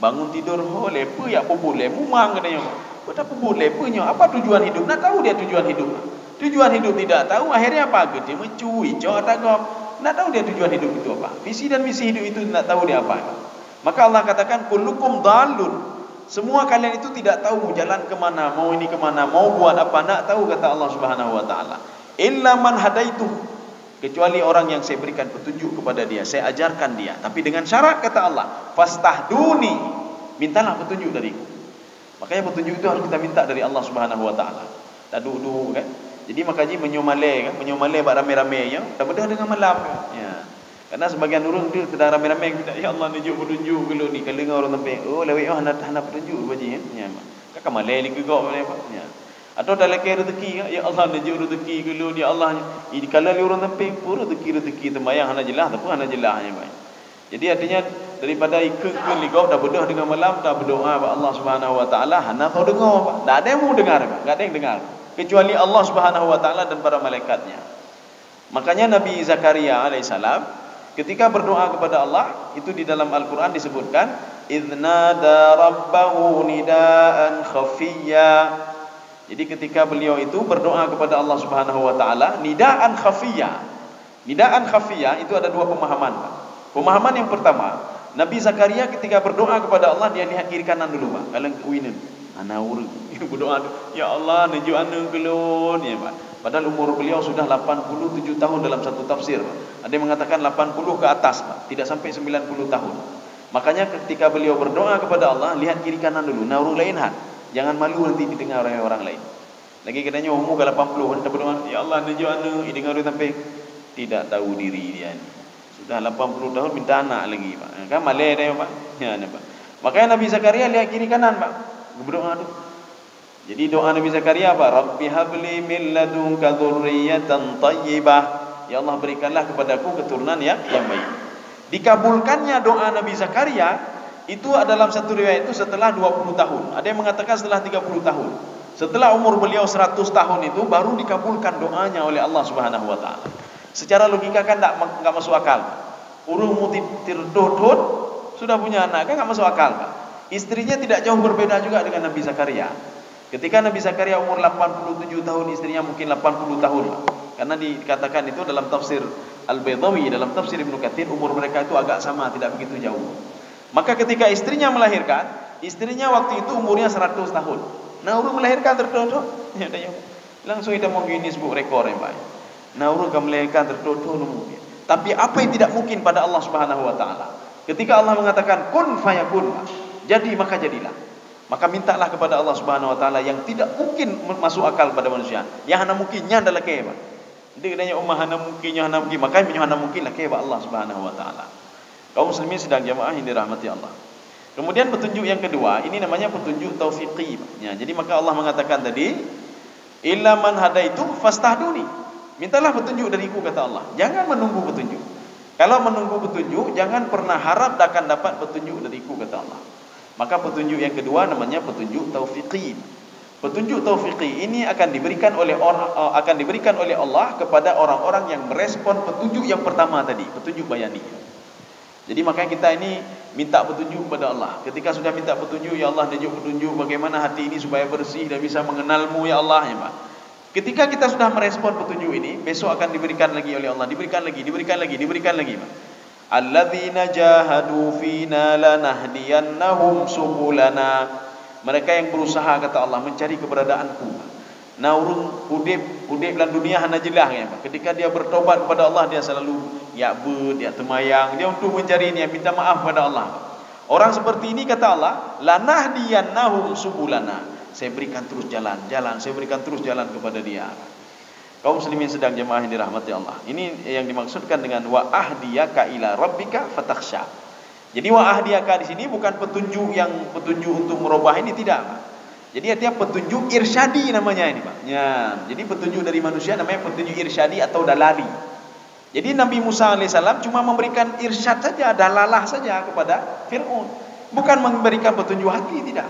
Bangun tidur ho lé, peue jak peubuet lé, mumang keunoe nyoe. Peue tapeubuet lé, peue nyoe? Apa tujuan hidup? Nak tahu dia tujuan hidup? Tujuan hidup tidak tahu, akhirnya apa? Geuti meucui, cok atagom. Nak tahu dia tujuan hidup itu apa? Visi dan misi hidup itu nak tahu dia apa? Maka Allah katakan, "Kullukum dhallun." Semua kalian itu tidak tahu jalan ke mana, mau ini ke mana, mau buat apa, nak tahu, kata Allah Subhanahu wa Ta'ala. "Illa man hadaitu." Kecuali orang yang saya berikan petunjuk kepada dia, saya ajarkan dia. Tapi dengan syarat, kata Allah, "Fastahduni," mintalah petunjuk dariku. Makanya petunjuk itu harus kita minta dari Allah Subhanahu Wa Taala. Taduek-duek kan. Jadi makajih meunyoe malèe kan, meunyoe malèe bak ramé-ramé nyan, tabeudôh deungon malam kan. Ya. Karena sebagian ureueng tu sedang ramé-ramé minta, "Ya Allah, neujok petunjuk keu lôn ni," ka deungoe ureueng sampéng, "Oh, lawét oh hana, hana petunjuk rupajih, ya." Ya. Ka, ka malèe lé keu gob, ya. Atau talakèe rezeki, "Ya Allah, neujok rezeki keu lôn, ya Allah." Ih, kalau lé ureueng sampéng, peue rezeki-rezeki, seumayang hana jeulaih, tapi hana jeulaih, ya, baik. Jadi artinya, daripada ikheun-kheun lé gob, tabeudôh deungon malam, tabeudoa bak Allah Subhanahu Wa Taala, hana teudeungoe, Pak. Ndak ada yang mau dengar, Pak. Ndak ada yang dengar. Kecuali Allah Subhanahu Wa Taala dan para malaikat-Nya. Makanya Nabi Zakaria alaihissalam, ketika berdoa kepada Allah, itu di dalam Al-Quran disebutkan, "Idznada rabbahu nidaan khafiyya." Jadi ketika beliau itu berdoa kepada Allah Subhanahu Wa Taala, nidaan khafiyya. Nidaan khafiyya itu ada dua pemahaman, Pak. Pemahaman yang pertama, Nabi Zakaria ketika berdoa kepada Allah, dia lihat kiri kanan dulu, Pak. Kalon uineun, hana ureueng. Berdoa, "Ya Allah, neujok aneuk keu lôn," ya, Pak. Padahal umur beliau sudah lapan puluh tujuh tahun dalam satu tafsir, Pak. Ada yang mengatakan lapan puluh ke atas, Pak. Tidak sampai sembilan puluh tahun. Makanya ketika beliau berdoa kepada Allah, lihat kiri kanan dulu, na ureueng laén han. Jangan malu nanti didengar oleh orang lain. Lagi geutanyoe umu ka lapan puluh, dah berdoa, "Ya Allah, neujok aneuk," didengar ureueng sampéng. Tidak tahu diri dia ni. Sudah lapan puluh tahun minta anak lagi, Pak. Kan malèe dah, Pak. Ya, ni, Pak. Makanya Nabi Zakaria lihat kiri kanan, Pak. Berdoa tu. Jadi doa Nabi Zakaria apa? "Rabbi habli min ladunka dzurriyyatan thayyibah." "Ya Allah, berikanlah kepadaku keturunan yang, yang baik." Dikabulkannya doa Nabi Zakaria itu dalam satu riwayat itu setelah dua puluh tahun. Ada yang mengatakan setelah tiga puluh tahun. Setelah umur beliau seratus tahun itu baru dikabulkan doanya oleh Allah Subhanahu Wa Taala. Secara logika kan tak, tak masuk akal. Ureueng umur ti-, tireutôh thon sudah punya anak, kan tak masuk akal, Pak. Istrinya tidak jauh berbeda juga dengan Nabi Zakaria. Ketika Nabi Zakaria umur lapan puluh tujuh tahun, istrinya mungkin lapan puluh tahun, Pak. Karena dikatakan itu dalam tafsir Al-Baidawi, dalam tafsir Ibnu Katsir, umur mereka itu agak sama, tidak begitu jauh. Maka ketika istrinya melahirkan, istrinya waktu itu umurnya seratus tahun. Na ureueng melahirkan tireutôh thon, ya, tanya. Langsung itamong Guinness Book Record, ya, Pak. Na ureueng ka melahirkan tireutôh thon umur dia. Tapi apa yang tidak mungkin pada Allah Subhanahu Wa Taala? Ketika Allah mengatakan, "Kun fayakun," Pak, jadi maka jadilah. Maka mintalah kepada Allah Subhanahu Wa Taala yang tidak mungkin masuk akal pada manusia. Yang hana mungkin, nyan dah lakèe, Pak. Nanti katanya, "Oh, hana mungkin, nyoe hana mungkin." Maka meunyoe hana mungkin, lakèe bak Allah Subhanahu Wa Taala. Kaum muslimin sidang jamaah yang dirahmati Allah. Kemudian petunjuk yang kedua, ini namanya petunjuk taufiqi. Ya, jadi maka Allah mengatakan tadi, "Illa man hadaitu fastahduni." Mintalah petunjuk dariku, kata Allah. Jangan menunggu petunjuk. Kalau menunggu petunjuk, jangan pernah harap akan dapat petunjuk dariku, kata Allah. Maka petunjuk yang kedua namanya petunjuk taufiqi. Petunjuk taufiqi ini akan diberikan oleh orang, akan diberikan oleh Allah kepada orang-orang yang merespon petunjuk yang pertama tadi, petunjuk bayani. Jadi makanya kita ini minta petunjuk kepada Allah. Ketika sudah minta petunjuk, "Ya Allah, neujok petunjuk bagaimana hati ini supaya bersih dan bisa mengenal-Mu, ya Allah," ya, Pak. Ketika kita sudah merespon petunjuk ini, besok akan diberikan lagi oleh Allah, diberikan lagi, diberikan lagi, diberikan lagi, Pak. "Alladzina jahadu fina lanahdiyannahum subulana." Mereka yang berusaha, kata Allah, mencari keberadaanku. Na ureueng udép, udép lam dunia hana jeulaih, ya, Pak. Ketika dia bertobat kepada Allah, dia selalu jak beuet, jak teumayang. Dia untuk mencari ni, minta maaf kepada Allah. Orang seperti ini, kata Allah, "Lanahdiyannahum subulana." Saya berikan terus jalan, jalan, saya berikan terus jalan kepada dia. Kaum muslimin sidang jamaah yang dirahmati Allah. Ini yang dimaksudkan dengan "wa ahdiyaka ila rabbika fatakhsya." Jadi "wa ahdiyaka" di sini bukan petunjuk yang petunjuk untuk merubah ini, tidak. Jadi artinya petunjuk irsyadi namanya ini, Pak. Ya, jadi petunjuk dari manusia namanya petunjuk irsyadi atau dalali. Jadi Nabi Musa alaihissalam cuma memberikan irsyad saja, dalalah saja kepada Fir'aun. Bukan memberikan petunjuk hati, tidak.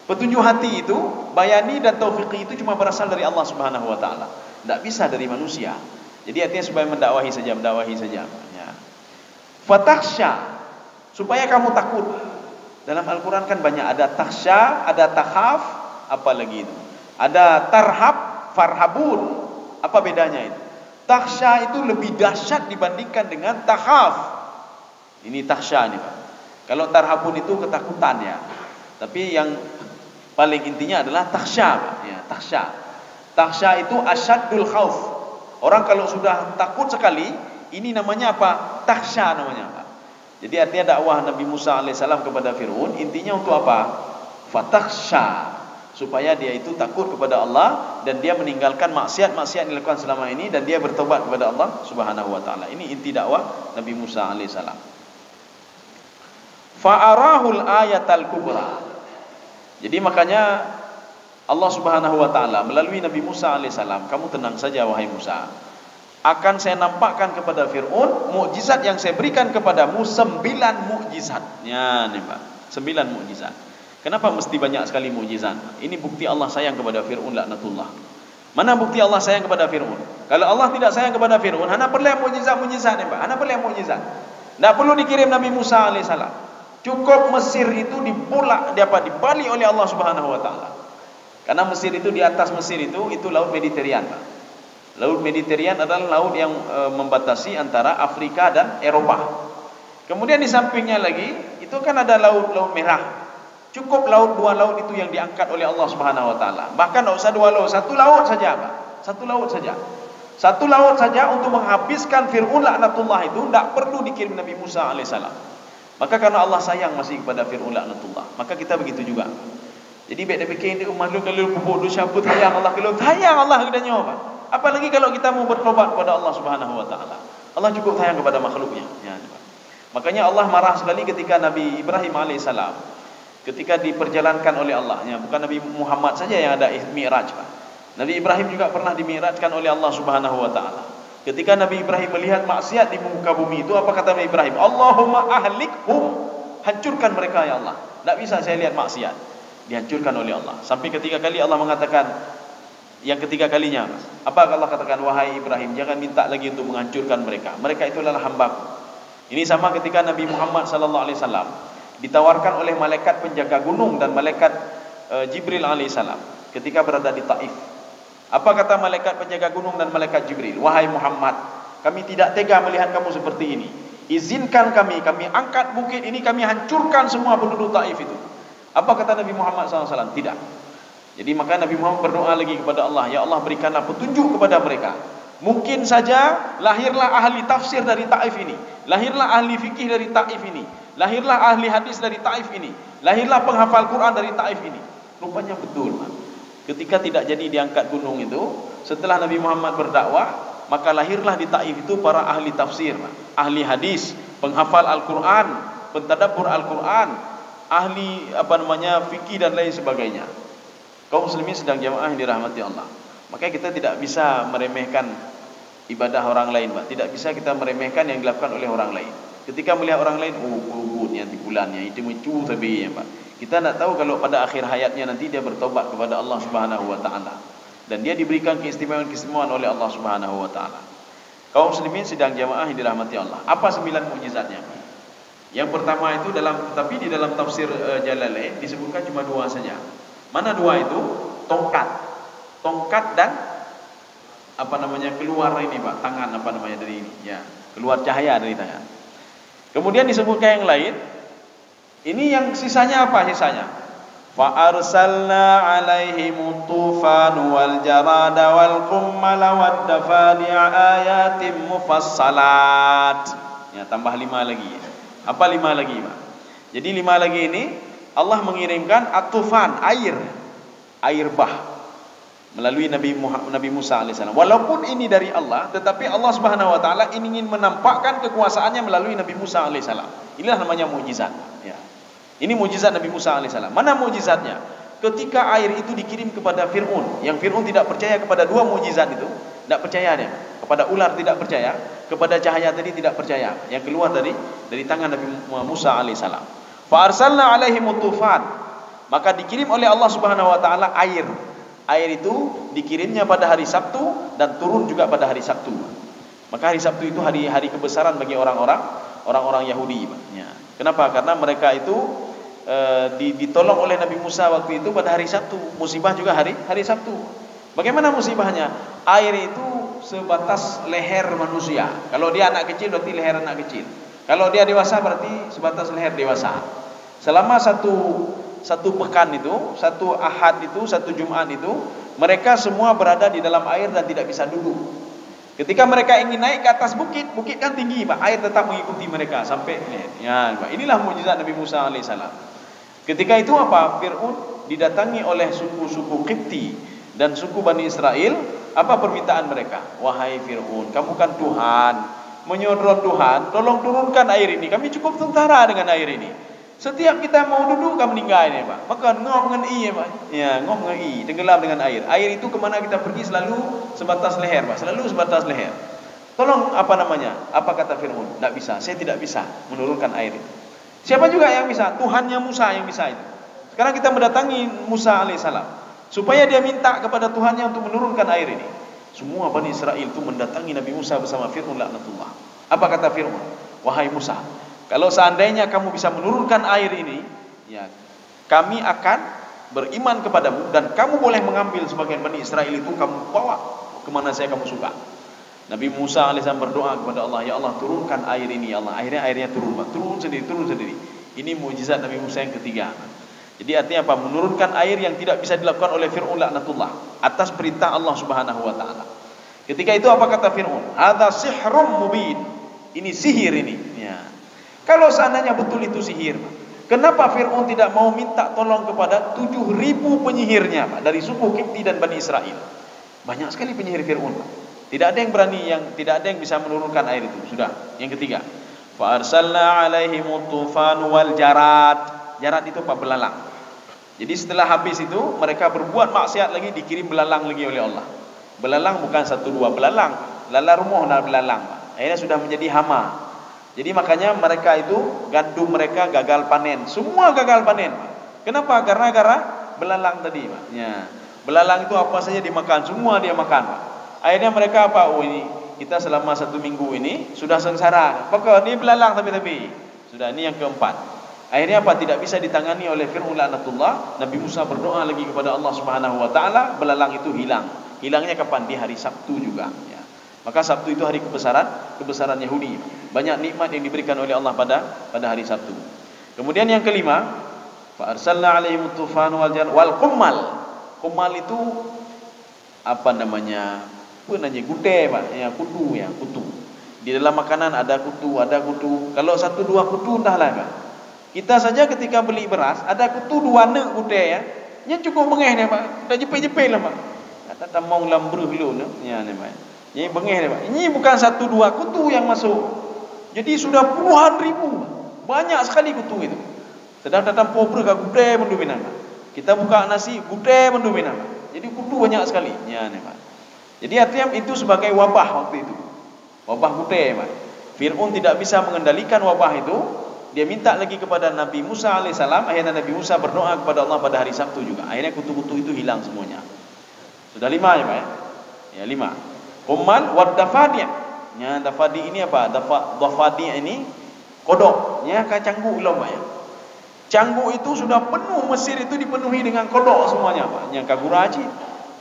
Petunjuk hati itu, bayani dan taufiqi itu cuma berasal dari Allah Subhanahu Wa Taala. Tidak bisa dari manusia. Jadi artinya supaya mendakwahi saja, mendakwahi saja. Ya. Fatakhsya, supaya kamu takut. Dalam Al-Quran kan banyak, ada takhsya, ada takhaf, apa lagi itu? Ada tarhab, farhabun. Apa bedanya itu? Takhsya itu lebih dahsyat dibandingkan dengan takhaf. Ini takhsya ni, Pak. Kalau tarhabun itu ketakutan, ya. Tapi yang paling intinya adalah takhsya, Pak. Ya, takhsya. Takhsya itu asyaddul khauf. Orang kalau sudah takut sekali, ini namanya apa? Takhsya namanya, Pak. Jadi artinya dakwah Nabi Musa alaihissalam kepada Fir'aun, intinya untuk apa? Fatakhsya, supaya dia itu takut kepada Allah dan dia meninggalkan maksiat-maksiat yang dilakukan selama ini dan dia bertobat kepada Allah Subhanahu wa Ta'ala. Ini inti dakwah Nabi Musa alaihissalam. Fa'arahul ayatal kubra. Jadi makanya Allah Subhanahu wa Ta'ala melalui Nabi Musa alaihissalam, "Kamu tenang saja, wahai Musa. Akan saya nampakkan kepada Fir'aun mukjizat yang saya berikan kepadamu, sembilan mukjizat." Nyan, Pak. Sembilan mukjizat. Kenapa mesti banyak sekali mukjizat? Ini bukti Allah sayang kepada Fir'aun laknatullah. Mana bukti Allah sayang kepada Fir'aun? Kalau Allah tidak sayang kepada Fir'aun, hana perlu mukjizat-mukjizat ni, Pak. Hana perlu mukjizat. Tak perlu dikirim Nabi Musa alaihissalam. Cukup Mesir itu dibulak, di apa, dibalik oleh Allah Subhanahu wa Ta'ala. Karena Mesir itu, di atas Mesir itu, itu Laut Mediterranean, Pak. Laut Mediterranean adalah laut yang, eh, membatasi antara Afrika dan Eropa. Kemudian di sampingnya lagi, itu kan ada laut, Laut Merah. Cukup laut, dua laut itu yang diangkat oleh Allah Subhanahu wa Ta'ala. Bahkan tak usah dua laut, satu laut saja, Pak. Satu laut saja. Satu laut saja untuk menghabiskan Fir'aun laknatullah itu, tak perlu dikirim Nabi Musa alaihissalam. Maka karena Allah sayang masih kepada Fir'aun laknatullah, maka kita begitu juga. Jadi, bèk tapikir di umat lôn, kalau peubuet desya, peue sayang Allah keu lôn. Sayang Allah keu geutanyoe, Pak. Apalagi kalau kita mau bertobat kepada Allah Subhanahu wa Ta'ala. Allah cukup sayang kepada makhluknya. Ya, Pak. Makanya Allah marah sekali ketika Nabi Ibrahim alaihissalam, ketika diperjalankan oleh Allah, ya, bukan Nabi Muhammad saja yang ada Mi'raj, Pak. Nabi Ibrahim juga pernah dimi'rajkan oleh Allah Subhanahu wa Ta'ala. Ketika Nabi Ibrahim melihat maksiat di muka bumi itu, apa kata Nabi Ibrahim? "Allahumma ahlikhum." Hancurkan mereka, ya Allah. Tak bisa saya lihat maksiat. Dihancurkan oleh Allah. Sampai ketiga kali Allah mengatakan, yang ketiga kalinya, apa Allah katakan? "Wahai Ibrahim, jangan minta lagi untuk menghancurkan mereka. Mereka itu adalah hamba-Ku." Ini sama ketika Nabi Muhammad sallallahu alaihi wasallam ditawarkan oleh malaikat penjaga gunung dan malaikat, eh, Jibril alaihissalam ketika berada di Taif. Apa kata malaikat penjaga gunung dan malaikat Jibril? "Wahai Muhammad, kami tidak tega melihat kamu seperti ini. Izinkan kami, kami angkat bukit ini, kami hancurkan semua penduduk Taif itu." Apa kata Nabi Muhammad sallallahu alaihi wasallam? "Tidak." Jadi, maka Nabi Muhammad berdoa lagi kepada Allah, "Ya Allah, berikanlah petunjuk kepada mereka. Mungkin saja lahirlah ahli tafsir dari Taif ini, lahirlah ahli fikih dari Taif ini, lahirlah ahli hadis dari Taif ini, lahirlah penghafal Quran dari Taif ini." Rupanya betul, Pak. Ketika tidak jadi diangkat gunung itu, setelah Nabi Muhammad berdakwah, maka lahirlah di Taif itu para ahli tafsir, Pak. Ahli hadis, penghafal Al-Quran, pentadabbur Al-Quran, ahli, apa namanya, fikih dan lain sebagainya. Kaum muslimin sidang jamaah yang dirahmati Allah. Maka kita tidak bisa meremehkan ibadah orang lain, Pak. Tidak bisa kita meremehkan yang dilakukan oleh orang lain. Ketika melihat orang lain, "Oh, peue buet nyan, si fulan nyan, itu meucu sabe nyan, Pak." Kita tak tahu kalau pada akhir hayatnya nanti dia bertobat kepada Allah Subhanahu wa Ta'ala. Dan dia diberikan keistimewaan-keistimewaan oleh Allah Subhanahu wa Ta'ala. Kaum muslimin sidang jamaah yang dirahmati Allah. Apa sembilan mukjizatnya? Yang pertama itu dalam, tapi di dalam tafsir, eh, Jalalain disebutkan cuma dua saja. Mana dua itu? Tongkat. Tongkat dan, apa namanya, keluar ini, Pak, tangan, apa namanya, dari ini. Ya, keluar cahaya dari tangan. Kemudian disebutkan yang lain. Ini yang sisanya apa sisanya? "Fa arsalna 'alaihimut tufana wal jarada wal qummala wad dafadi'a ayatin mufassalat." Ya, tambah lima lagi. Apa lima lagi, Pak? Jadi, lima lagi ini, Allah mengirimkan at-tufan, air. Air bah. Melalui Nabi Muha-, Nabi Musa alaihissalam. Walaupun ini dari Allah, tetapi Allah Subhanahu wa Ta'ala ingin menampakkan kekuasaan-Nya melalui Nabi Musa alaihissalam. Inilah namanya mukjizat. Ya. Ini mukjizat Nabi Musa alaihissalam. Mana mukjizatnya? Ketika air itu dikirim kepada Fir'aun, yang Fir'aun tidak percaya kepada dua mukjizat itu, tidak percaya dia. Kepada ular tidak percaya, kepada cahaya tadi tidak percaya. Yang keluar dari, dari tangan Nabi Musa alaihissalam. "Fa arsalna 'alaihimut tufan." Maka dikirim oleh Allah Subhanahu wa Ta'ala air. Air itu dikirimnya pada hari Sabtu dan turun juga pada hari Sabtu. Maka hari Sabtu itu hari, hari kebesaran bagi orang-orang, orang-orang Yahudi, Pak. Ya. Kenapa? Karena mereka itu, eh, di-, ditolong oleh Nabi Musa waktu itu pada hari Sabtu. Musibah juga hari, hari Sabtu. Bagaimana musibahnya? Air itu sebatas leher manusia. Kalau dia anak kecil, berarti leher anak kecil. Kalau dia dewasa, berarti sebatas leher dewasa. Selama satu, satu pekan itu, satu Ahad itu, satu Jumat itu, mereka semua berada di dalam air dan tidak bisa duduk. Ketika mereka ingin naik ke atas bukit, bukit kan tinggi, bah, air tetap mengikuti mereka sampai, ya, bah, inilah mukjizat Nabi Musa alaihissalam. Ketika itu apa? Fir'aun didatangi oleh suku-suku Qibti dan suku Bani Israel. Apa permintaan mereka? "Wahai Fir'aun, kamu kan Tuhan, meunyoe droe Tuhan, tolong turunkan air ini. Kami cukup sengsara dengan air ini. Setiap kita mau duduk, ka meuninggai ni, bah. Maka ngob ngon ie, bah. Ya, ngob ngon ie, tenggelam dengan air. Air itu kemana kita pergi selalu sebatas leher, bah. Selalu sebatas leher. Tolong, apa namanya, apa kata Fir'aun? Tidak bisa, saya tidak bisa menurunkan air itu." Siapa juga yang bisa? Tuhannya Musa yang bisa itu. Sekarang kita mendatangi Musa alaihissalam supaya dia minta kepada Tuhannya untuk menurunkan air ini. Semua Bani Israel itu mendatangi Nabi Musa bersama Fir'aun laknatullah. Apa kata Fir'aun? "Wahai Musa, kalau seandainya kamu bisa menurunkan air ini, ya, kami akan beriman kepadamu dan kamu boleh mengambil sebagian Bani Israel itu, kamu bawa ke mana saja kamu suka." Nabi Musa alaihissalam berdoa kepada Allah, "Ya Allah, turunkan air ini, ya Allah." Akhirnya airnya turun, bah. Turun sendiri, turun sendiri. Ini mukjizat Nabi Musa yang ketiga. Jadi artinya apa? Menurunkan air yang tidak bisa dilakukan oleh Fir'aun laknatullah atas perintah Allah Subhanahu wa taala. Ketika itu apa kata Fir'aun? "Hadza sihrum mubin." Ini sihir ini. Ya. Kalau seandainya betul itu sihir, kenapa Fir'aun tidak mau minta tolong kepada tujuh ribu penyihirnya, Pak, dari suku Kipti dan Bani Israel? Banyak sekali penyihir Fir'aun, Pak. Tidak ada yang berani, yang tidak ada yang bisa menurunkan air itu. Sudah. Yang ketiga, "Fa arsalna 'alaihimut tufan wal jarad." Jarad itu apa? Belalang. Jadi setelah habis itu, mereka berbuat maksiat lagi, dikirim belalang lagi oleh Allah. Belalang bukan satu dua belalang, lala rumoh na belalang, Pak. Akhirnya sudah menjadi hama. Jadi makanya mereka itu, gandum mereka gagal panen. Semua gagal panen, Pak. Kenapa? Karena gara belalang tadi, Pak. Ya. Belalang itu apa saja dimakan, semua dia makan, Pak. Akhirnya mereka apa? "Oh, ini kita selama satu minggu ini sudah sengsara." Maka ni belalang tapi-tapi. Sudah, ini yang keempat. Akhirnya apa? Tidak bisa ditangani oleh Fir'aun laknatullah. Nabi Musa berdoa lagi kepada Allah Subhanahu wa taala, belalang itu hilang. Hilangnya kapan? Di hari Sabtu juga, ya. Maka Sabtu itu hari kebesaran, kebesaran Yahudi. Banyak nikmat yang diberikan oleh Allah pada pada hari Sabtu. Kemudian yang kelima, "Fa arsalna 'alaihimut tufan wal jar-, wal qummal." Qummal itu apa namanya, apa namanya, gutée, Pak, ya, kutu, ya, kutu. Di dalam makanan ada kutu, ada kutu. Kalau satu dua kutu, entahlah, Pak. Kita saja ketika beli beras, ada kutu dua neuk gutée, ya. Nyan cukup beungéh nyan, Pak. Dak jepit-jepit lah, Pak. Kata tamong lam breuh lôn, ya, nyan, Pak. Nyan beungéh nyan, Pak. Ini bukan satu dua kutu yang masuk. Jadi sudah puluhan ribu. Banyak sekali kutu itu. Sedang tatampo breuh ka gutée mandum inan. Kita buka nasi, gutée mandum inan. Jadi kutu banyak sekali. Nyan, Pak. Jadi artinya itu sebagai wabah waktu itu. Wabah gutée, Pak. Fir'aun tidak bisa mengendalikan wabah itu. Dia minta lagi kepada Nabi Musa alaihissalam. Akhirnya Nabi Musa berdoa kepada Allah pada hari Sabtu juga. Akhirnya kutu-kutu itu hilang semuanya. Sudah lima ya, Pak, ya? Ya, lima. Qummal wad dafadi'. Ya, dafadi' ini apa? Dafa-, dafadi' ini kodok. Ya, ka canggu lom, Pak, ya. Canggu itu sudah penuh, Mesir itu dipenuhi dengan kodok semuanya, Pak. Nyang ka gura cit.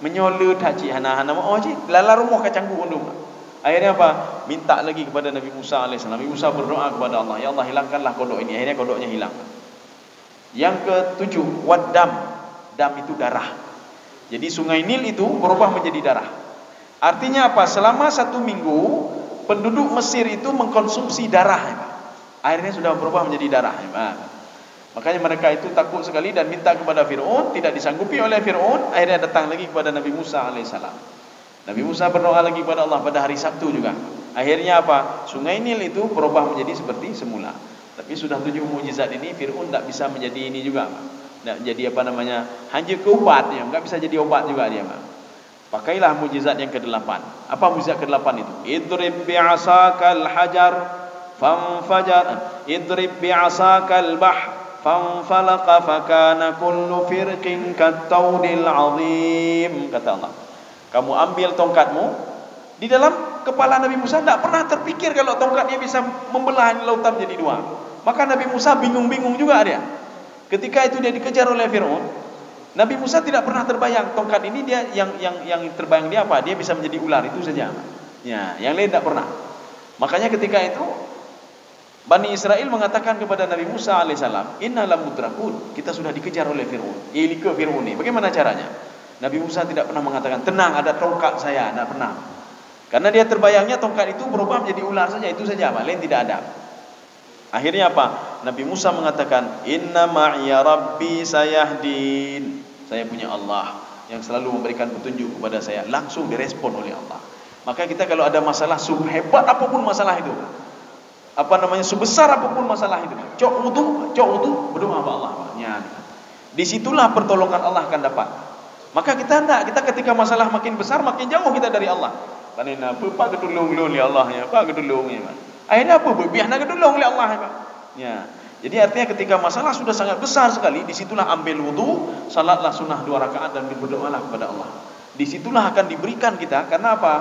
Meunyoe le that cit, hana, hana meu'oh cit. Lala rumoh ka canggu undum, Pak. Akhirnya apa? Minta lagi kepada Nabi Musa alaihissalam. Nabi Musa berdoa kepada Allah, "Ya Allah, hilangkanlah kodok ini." Akhirnya kodoknya hilang. Yang ketujuh, wad dam. Dam itu darah. Jadi Sungai Nil itu berubah menjadi darah. Artinya apa? Selama satu minggu, penduduk Mesir itu mengkonsumsi darah, ya, Pak. Akhirnya sudah berubah menjadi darah, ya, Pak. Makanya mereka itu takut sekali dan minta kepada Fir'aun, tidak disanggupi oleh Fir'aun, akhirnya datang lagi kepada Nabi Musa alaihissalam. Nabi Musa berdoa lagi kepada Allah pada hari Sabtu juga. Akhirnya apa? Sungai Nil itu berubah menjadi seperti semula. Tapi sudah tujuh mukjizat ini, Fir'aun tak bisa menjadi ini juga, Pak. Tak menjadi apa namanya, hanya ke ubat dia, tak bisa jadi ubat juga dia, Pak. Pakailah mukjizat yang kedelapan. Apa mukjizat kedelapan itu? "Idrib bi'asakal hajar fanfajar, idrib bi'asakal bahr fanfalaqa fakana kullu firqin kattaudil azim," kata Allah. "Kamu ambil tongkatmu." Di dalam kepala Nabi Musa tidak pernah terpikir kalau tongkat dia bisa membelah lautan menjadi dua. Maka Nabi Musa bingung-bingung juga dia. Ketika itu dia dikejar oleh Firaun. Nabi Musa tidak pernah terbayang tongkat ini dia yang yang yang terbayang dia apa? Dia bisa menjadi ular itu saja. Ya, yang lain tidak pernah. Makanya ketika itu Bani Israel mengatakan kepada Nabi Musa alaihissalam, "Inna lamudrakun, kita sudah dikejar oleh Firaun." Ia like Firaun ni. Bagaimana caranya? Nabi Musa tidak pernah mengatakan, "Tenang, ada tongkat saya." Tidak pernah. Karena dia terbayangnya tongkat itu berubah menjadi ular saja, itu saja, Pak, lain tidak ada. Akhirnya apa? Nabi Musa mengatakan, "Inna ma'iya Rabbi sayahdin." Saya punya Allah yang selalu memberikan petunjuk kepada saya, langsung direspon oleh Allah. Maka kita kalau ada masalah, sehebat apapun masalah itu, apa namanya, sebesar apapun masalah itu, cok wudu, cok wudu, berdoa bak Allah, Pak. Nyan. Di situlah pertolongan Allah akan dapat. Maka kita ndak, kita ketika masalah makin besar, makin jauh kita dari Allah. Tanya, "Apa, Pak, geutulông lôn lé Allah, ya? Pak, geutulông, ya, Pak?" Akhirnya apa? Beubiah na geutulông lé Allah, ya, Pak. Ya. Jadi artinya ketika masalah sudah sangat besar sekali, di situlah ambil wudu, salatlah sunnah dua rakaat dan berdoalah kepada Allah. Di situlah akan diberikan kita, karena apa?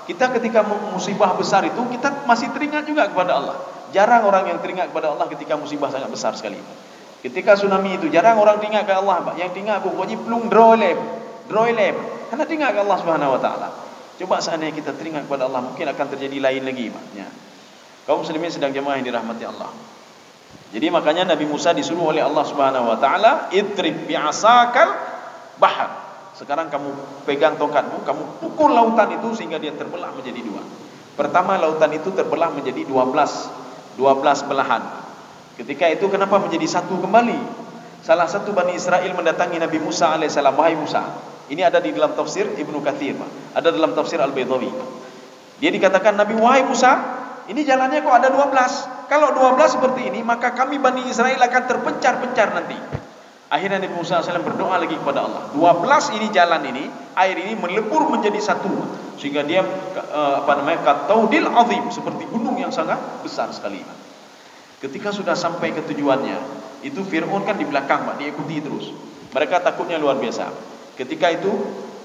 Kita ketika mu-, musibah besar itu, kita masih teringat juga kepada Allah. Jarang orang yang teringat kepada Allah ketika musibah sangat besar sekali. Ketika tsunami itu, jarang orang teringat ke Allah, Pak. Yang teringat bukan ji plueng droe lem, droe lem. Hana teringat ke Allah Subhanahu Wa Taala. Coba seandainya kita teringat kepada Allah, mungkin akan terjadi lain lagi, Pak. Ya. Kaum muslimin sidang jamaah yang dirahmati Allah. Jadi makanya Nabi Musa disuruh oleh Allah Subhanahu Wa Taala, "Idrib bi'asakal bahar." Sekarang kamu pegang tongkatmu, kamu pukul lautan itu sehingga dia terbelah menjadi dua. Pertama, lautan itu terbelah menjadi dua belas, dua belas belahan. Ketika itu kenapa menjadi satu kembali? Salah satu Bani Israel mendatangi Nabi Musa alaihissalam, "Wahai Musa," ini ada di dalam tafsir Ibnu Katsir, Pak. Ada dalam tafsir Al-Baidhawi. Dia dikatakan Nabi, "Wahai Musa, ini jalannya kok ada dua belas? Kalau dua belas seperti ini, maka kami Bani Israel akan terpencar-pencar nanti." Akhirnya Nabi Musa alaihissalam berdoa lagi kepada Allah. Dua belas ini jalan ini, air ini melebur menjadi satu, sehingga dia, eh, apa namanya, kataudil azim, seperti gunung yang sangat besar sekali. Ketika sudah sampai ke tujuannya, itu Fir'aun kan di belakang, Pak, diikuti terus. Mereka takutnya luar biasa. Ketika itu,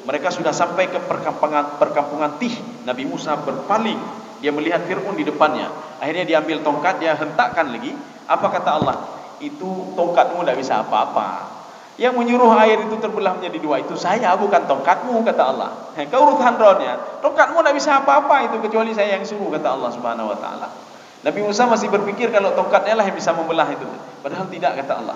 mereka sudah sampai ke perkampungan, perkampungan Tih. Nabi Musa berpaling, dia melihat Fir'aun di depannya. Akhirnya dia ambil tongkat, dia hentakkan lagi. Apa kata Allah? "Itu tongkatmu tidak bisa apa-apa. Yang menyuruh air itu terbelah menjadi dua itu saya, bukan tongkatmu," kata Allah. "Hei, kau urusan droeneuh. Tongkatmu tidak bisa apa-apa itu kecuali saya yang suruh," kata Allah Subhanahu Wa Taala. Nabi Musa masih berpikir kalau tongkatnya lah yang bisa membelah itu. Padahal tidak, kata Allah.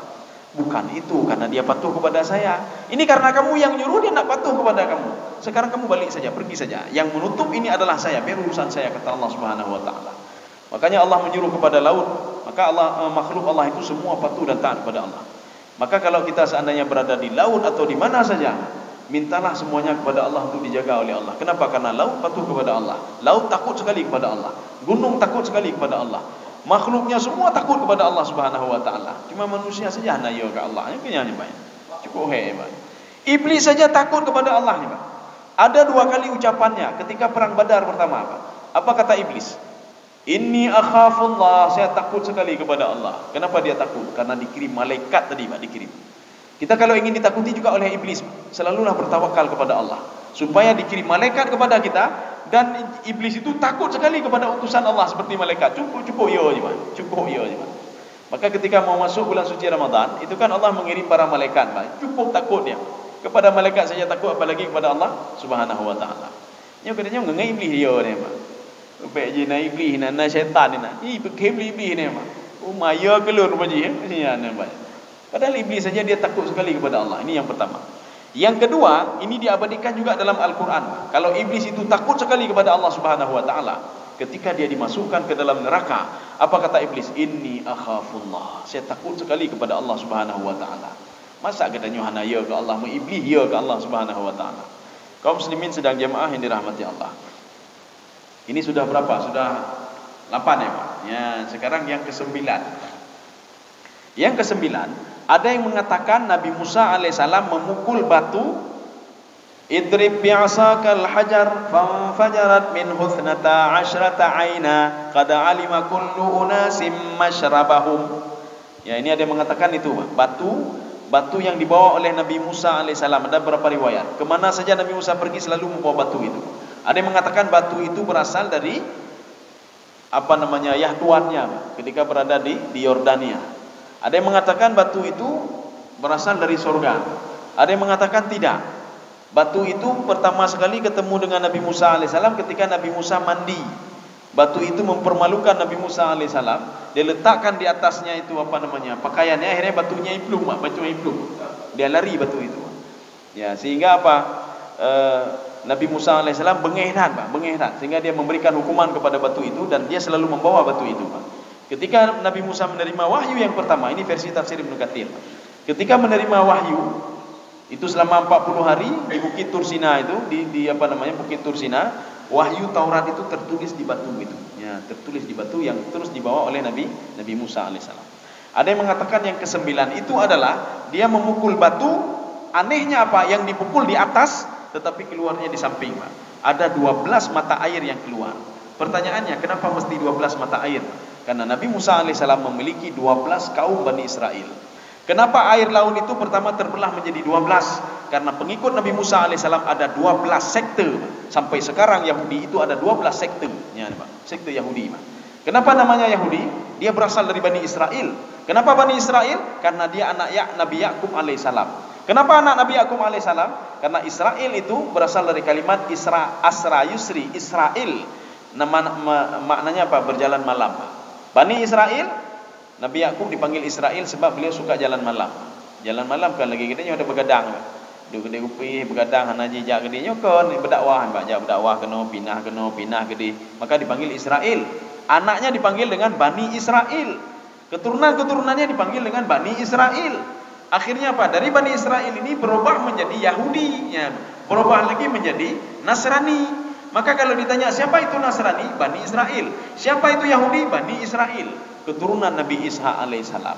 "Bukan itu, karena dia patuh kepada saya. Ini karena kamu yang nyuruh dia nak patuh kepada kamu. Sekarang kamu balik saja, pergi saja. Yang menutup ini adalah saya, biar urusan saya," kata Allah Subhanahu Wa Taala. Makanya Allah menyuruh kepada laut. Maka Allah, eh, makhluk Allah itu semua patuh dan taat kepada Allah. Maka kalau kita seandainya berada di laut atau di mana saja, mintalah semuanya kepada Allah untuk dijaga oleh Allah. Kenapa? Karena laut patuh kepada Allah. Laut takut sekali kepada Allah. Gunung takut sekali kepada Allah. Makhluknya semua takut kepada Allah Subhanahu Wa Taala. Cuma manusia saja hana yo ke Allah. Yang punya ni baik. Cukup hebat. Iblis saja takut kepada Allah ni, Pak. Ada dua kali ucapannya ketika perang Badar pertama, Pak. Apa kata Iblis? "Inni akhafullah, saya takut sekali kepada Allah." Kenapa dia takut? Karena dikirim malaikat tadi, Pak, dikirim. Kita kalau ingin ditakuti juga oleh iblis, selalulah bertawakal kepada Allah. Supaya dikirim malaikat kepada kita, dan iblis itu takut sekali kepada utusan Allah seperti malaikat. Cukup, cukup yo je, Pak. Cukup yo je, Pak. Maka ketika mau masuk bulan suci Ramadan, itu kan Allah mengirim para malaikat, Pak. Cukup takut dia. Kepada malaikat saja takut, apalagi kepada Allah Subhanahu Wa Taala. Nyoe keuneuk nyoe ngon iblis yo ni, Pak. Rupek ji na iblis, na, na syaitan ni na. Ih, beukhém lé iblis ni, Pak. Oh, maya keu lôn rupa ji, eh. Nya, na, Pak. Padahal iblis saja dia takut sekali kepada Allah. Ini yang pertama. Yang kedua, ini diabadikan juga dalam Al-Quran. Kalau iblis itu takut sekali kepada Allah Subhanahu Wa Taala, ketika dia dimasukkan ke dalam neraka, apa kata iblis? "Inni akhafullah." Saya takut sekali kepada Allah Subhanahu Wa Taala. Masa geutanyoe hana yo ke Allah, meuiblis yo ke Allah Subhanahu Wa Taala. Kaum muslimin sidang jamaah yang dirahmati Allah. Ini sudah berapa? Sudah lapan ya, Pak? Ya, sekarang yang kesembilan. Yang kesembilan, ada yang mengatakan Nabi Musa alaihissalam memukul batu, "Idrib bi'asakal hajar, fanfajarat minhu ithnata asyrata aina, qad alima kullu unasim masyrabahum." Ya, ini ada yang mengatakan itu, Pak. Batu, batu yang dibawa oleh Nabi Musa alaihissalam. Ada beberapa riwayat. Kemana saja Nabi Musa pergi selalu membawa batu itu. Ada yang mengatakan batu itu berasal dari, apa namanya, yah tuannya ketika berada di, di Yordania. Ada yang mengatakan batu itu berasal dari sorga. Ada yang mengatakan tidak. Batu itu pertama sekali ketemu dengan Nabi Musa alaihissalam ketika Nabi Musa mandi. Batu itu mempermalukan Nabi Musa alaihissalam. Dia letakkan di atasnya itu, apa namanya, pakaiannya. Akhirnya batunya iplum, Pak, batunya iplum. Dia lari batu itu. Ya, sehingga apa? Eh, Nabi Musa alaihissalam beungéh that, Pak, beungéh that, sehingga dia memberikan hukuman kepada batu itu dan dia selalu membawa batu itu, Pak. Ketika Nabi Musa menerima wahyu yang pertama, ini versi tafsir Ibnu Katsir, Pak. Ketika menerima wahyu itu selama empat puluh hari di Bukit Tursina itu, di, di apa namanya, Bukit Tursina, wahyu Taurat itu tertulis di batu itu. Ya, tertulis di batu yang terus dibawa oleh Nabi Nabi Musa alaihissalam. Ada yang mengatakan yang kesembilan itu adalah dia memukul batu, anehnya apa? Yang dipukul di atas, tetapi keluarnya di samping, Pak. Ada dua belas mata air yang keluar. Pertanyaannya, kenapa mesti dua belas mata air? Karena Nabi Musa alaihissalam memiliki dua belas kaum Bani Israel. Kenapa air laut itu pertama terbelah menjadi dua belas? Karena pengikut Nabi Musa alaihissalam ada dua belas sekte. Sampai sekarang Yahudi itu ada dua belas sekte. Ya, Pak. Sekte Yahudi, Pak. Kenapa namanya Yahudi? Dia berasal dari Bani Israel. Kenapa Bani Israel? Karena dia anak Yak-, Nabi Yakub alaihissalam. Kenapa anak Nabi Yakub alaihissalam? Karena Israel itu berasal dari kalimat Isra, Asra Yusri, Israel. Nama, ma-, maknanya apa? Berjalan malam. Bani Israel, Nabi Yakub dipanggil Israel sebab beliau suka jalan malam. Jalan malam kan lagèe geutanyoe ada begadang. Duek keudéh upih, begadang, hana jijak keudéh, nyoe kon beudakwah, bak jak beudakwah keunoe, pinah keunoe, pinah keudéh. Maka dipanggil Israel. Anaknya dipanggil dengan Bani Israel. Keturunan-keturunannya dipanggil dengan Bani Israel. Akhirnya apa? Dari Bani Israel ini berubah menjadi Yahudi, ya. Berubah lagi menjadi Nasrani. Maka kalau ditanya, "Siapa itu Nasrani?" Bani Israel. "Siapa itu Yahudi?" Bani Israel. Keturunan Nabi Ishak alaihissalam.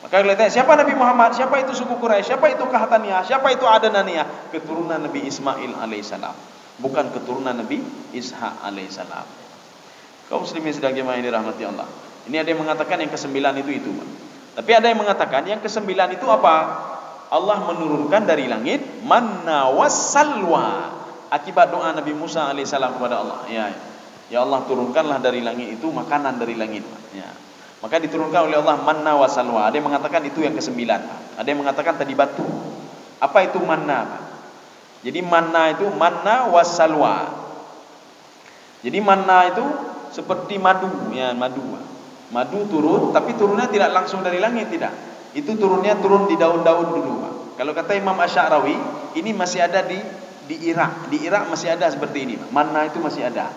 Maka kalau ditanya, "Siapa Nabi Muhammad? Siapa itu suku Quraisy? Siapa itu Kahtaniah? Siapa itu Adnaniah?" Keturunan Nabi Ismail alaihissalam. Bukan keturunan Nabi Ishak alaihissalam. Kaum muslimin sidang jemaah yang dirahmati Allah. Ini ada yang mengatakan yang kesembilan itu, itu. Tapi ada yang mengatakan yang kesembilan itu apa? Allah menurunkan dari langit manna wassalwa. Akibat doa Nabi Musa alaihissalam kepada Allah. Ya, ya Allah, turunkanlah dari langit itu makanan dari langit. Ya. Maka diturunkan oleh Allah manna wassalwa. Ada yang mengatakan itu yang kesembilan. Ada yang mengatakan tadi batu. Apa itu manna? Jadi manna itu manna wassalwa. Jadi manna itu seperti madu, ya, madu. Madu turun, tapi turunnya tidak langsung dari langit, tidak. Itu turunnya turun di daun-daun dulu, Pak. Kalau kata Imam Asy-Sya'rawi, ini masih ada di, di Irak. Di Irak masih ada seperti ini, Pak. Manna itu masih ada.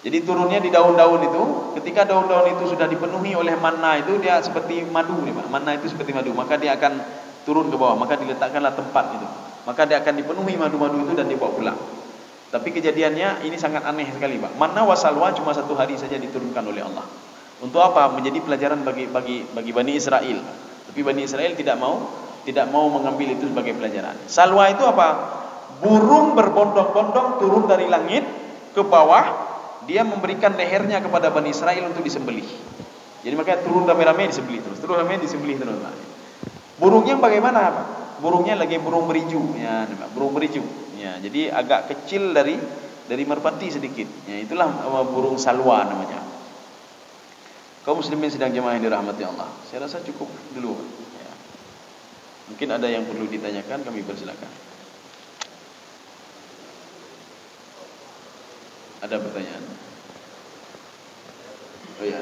Jadi turunnya di daun-daun itu, ketika daun-daun itu sudah dipenuhi oleh manna itu, dia seperti madu nih, Pak. Manna itu seperti madu, maka dia akan turun ke bawah, maka diletakkanlah tempat itu. Maka dia akan dipenuhi madu-madu itu dan dibawa pulang. Tapi kejadiannya ini sangat aneh sekali, Pak. Manna wassalwa cuma satu hari saja diturunkan oleh Allah. Untuk apa? Menjadi pelajaran bagi, bagi, bagi Bani Israel. Tapi Bani Israel tidak mau, tidak mau mengambil itu sebagai pelajaran. Salwa itu apa? Burung berbondong-bondong turun dari langit ke bawah, dia memberikan lehernya kepada Bani Israel untuk disembelih. Jadi makanya turun ramai-ramai disembelih terus, turun ramai disembelih terus. Burungnya bagaimana, Pak? Burungnya lagi burung meriju, ya, nampak, burung meriju. Ya, jadi agak kecil dari, dari merpati sedikit. Ya, itulah, eh, burung salwa namanya. Kaum muslimin sidang jemaah yang dirahmati Allah, saya rasa cukup dulu. Ya. Mungkin ada yang perlu ditanyakan, kami persilakan. Ada pertanyaan? Oh ya.